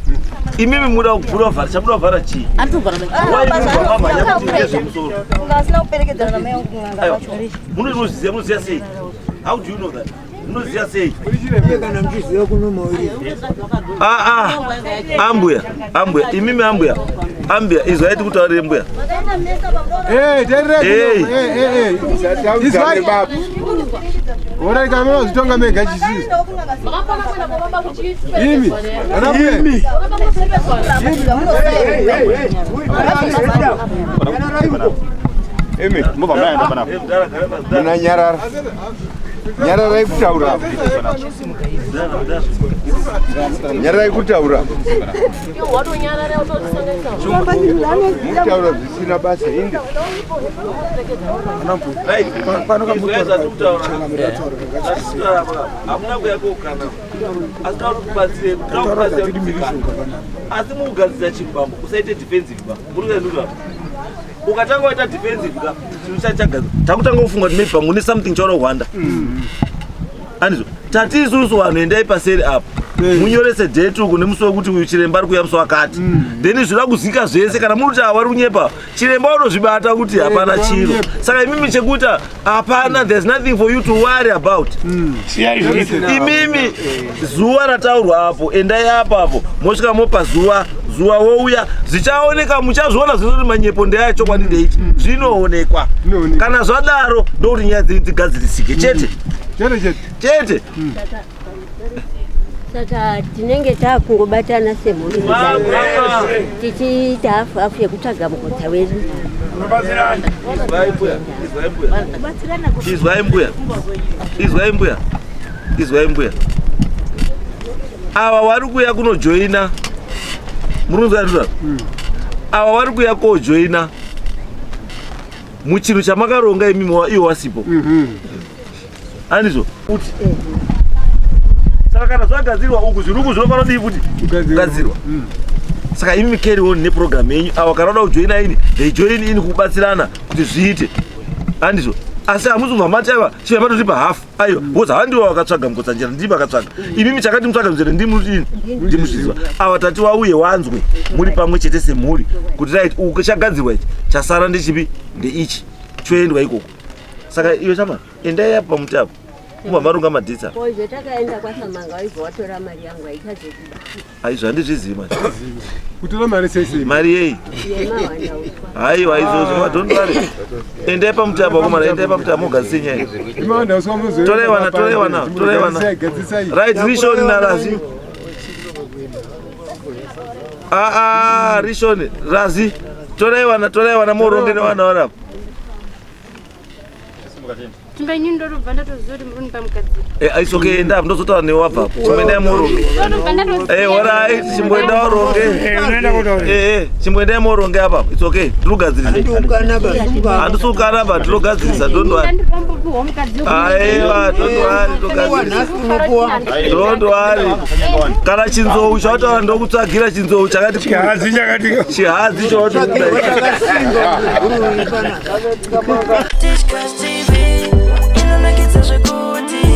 imimi muda kuvhara, chamuda kuvhara chii? Waimamhanya kuti ndezvemusoro. Asina kuperekedzana namai vangu kun'anga Aiwa. kwacho. Munozviziva, munoziva sei? How do you know that? Munoziva sei? Kana muchiziva kuno mauri. Ah, ah, ambuya, ambuya, imimi ambuya, ambuya, izwai tikutaurire mbuya. Eh, teerera. Hey. Eh, eh, eh. Izwai. Ora kana munozvitonga mega chisisi. Imi. Ana mbuya. Imi. Imi, mubva maenda panapa. Muna nyarara. Nyararai kutaura. Nyararai kutaura. Mutaura zvisina basa inde. Izwai zvatikutaura. Hamuna kuya kokana, asi tauri kubatsire, kubatsire, asi mukugadzirisa chibambo usaite defensive ba. Muri ukatanga waita defensive ka, chinhu chachagadzira, takutanga kufunga kuti maybe pamwe une something chauri kuhwanda andizvo. Tati isusu vanhu endai paseri apo, munyorese date uku nemusi wekuti uyu chiremba ari kuuya musi wakati, then zvinoda kuzika zvese. Kana muri kuti awa ri kunyepa, chiremba unozvibata kuti hapana chiro. Saka imimi chekuita hapana, there's nothing for you to worry about. Siyai zviite. Imimi zuva rataurwa apo, endai apapo, mosvika mopa zuva, zuva wouya, zvichaoneka, muchazviona zvese kuti manyepo ndeaya, chokwadi ndeichi, zvinoonekwa. Kana zvadaro ndokuti nyaya dzenyu dzigadzirisike chete. Chete chete. Chete. Saka tinenge takungobatana semhuri kudai, tichiita hafu hafu yekutsvaga mukotsa wedu. Izwai mbuya, izwai mbuya, izwai mbuya, izwai mbuya, izwai mbuya. Ava vari kuuya kunojoina, muri kunzwa ndizvo? Ava vari kuuya kojoina muchinhu chamakaronga imimi iwo wasipo. Andizvo kuti saka kana zvagadzirwa uku zviri uku zvinofanira kudii futi kugadzirwa. Saka imi carry on neprogram yenyu, ava kana vada kujoina ini, they join in kubatsirana kuti zviite. Andizvo asi hamusi kubva mati aiwa chiva matotipa half, aiwa, because handiwo vakatsvaga Mukotsanjera, ndimi vakatsvaga. Imimi chakati mutsvaga muzere ndimi ndimuzviziva. Ava tati wauye wanzwe muri pamwe chete semhuri kuti right, uku chagadzirwa ichi, chasara ndechipi, ndeichi, choendwa ikoko. Saka iwe chama endai apa pamuti apo ubva marunga madhitsa. Ko izvo takaenda kwaSamanga waibva watora mari yangu haichazokuba. Aizvo handizvizivi manje. Kutora mari sei sei? Mari yei? Yemawanda uswa. Haiwa izvozvo, don't worry. Endai pamuti apo akomana, endai pamuti apo mugadzise nyaya. Imawanda uswa muzoenda. Torai vana, torai vana, torai vana. Gadzisai. Right, Rishoni naRazi. Ah ah, Rishoni, Razi. Torai vana, torai vana moronge nevana vari apo. Tumba inini ndorobva ndatoziva kuti muri kunipa mukadzi. Eh, it's okay, enda apo ndozotaura newe wabva apo. Chimboendai muronge. Ndorobva ndatoziva. Eh, alright, chimboenda uronge. Eh, eh, chimboendai muronge apa. It's okay, tinogadzirisa. Handisi kukana ba, tinogadzirisa, don't worry. Ndanditombopiwa mukadzi. Aiwa, don't worry, togadzirisa. Don't worry. Kana chinzou chawataura ndokutsvagira chinzou chakati Chihadzi chakati. Chihadzi chawatokuda. Tichkach TV inonakidza zvekuti.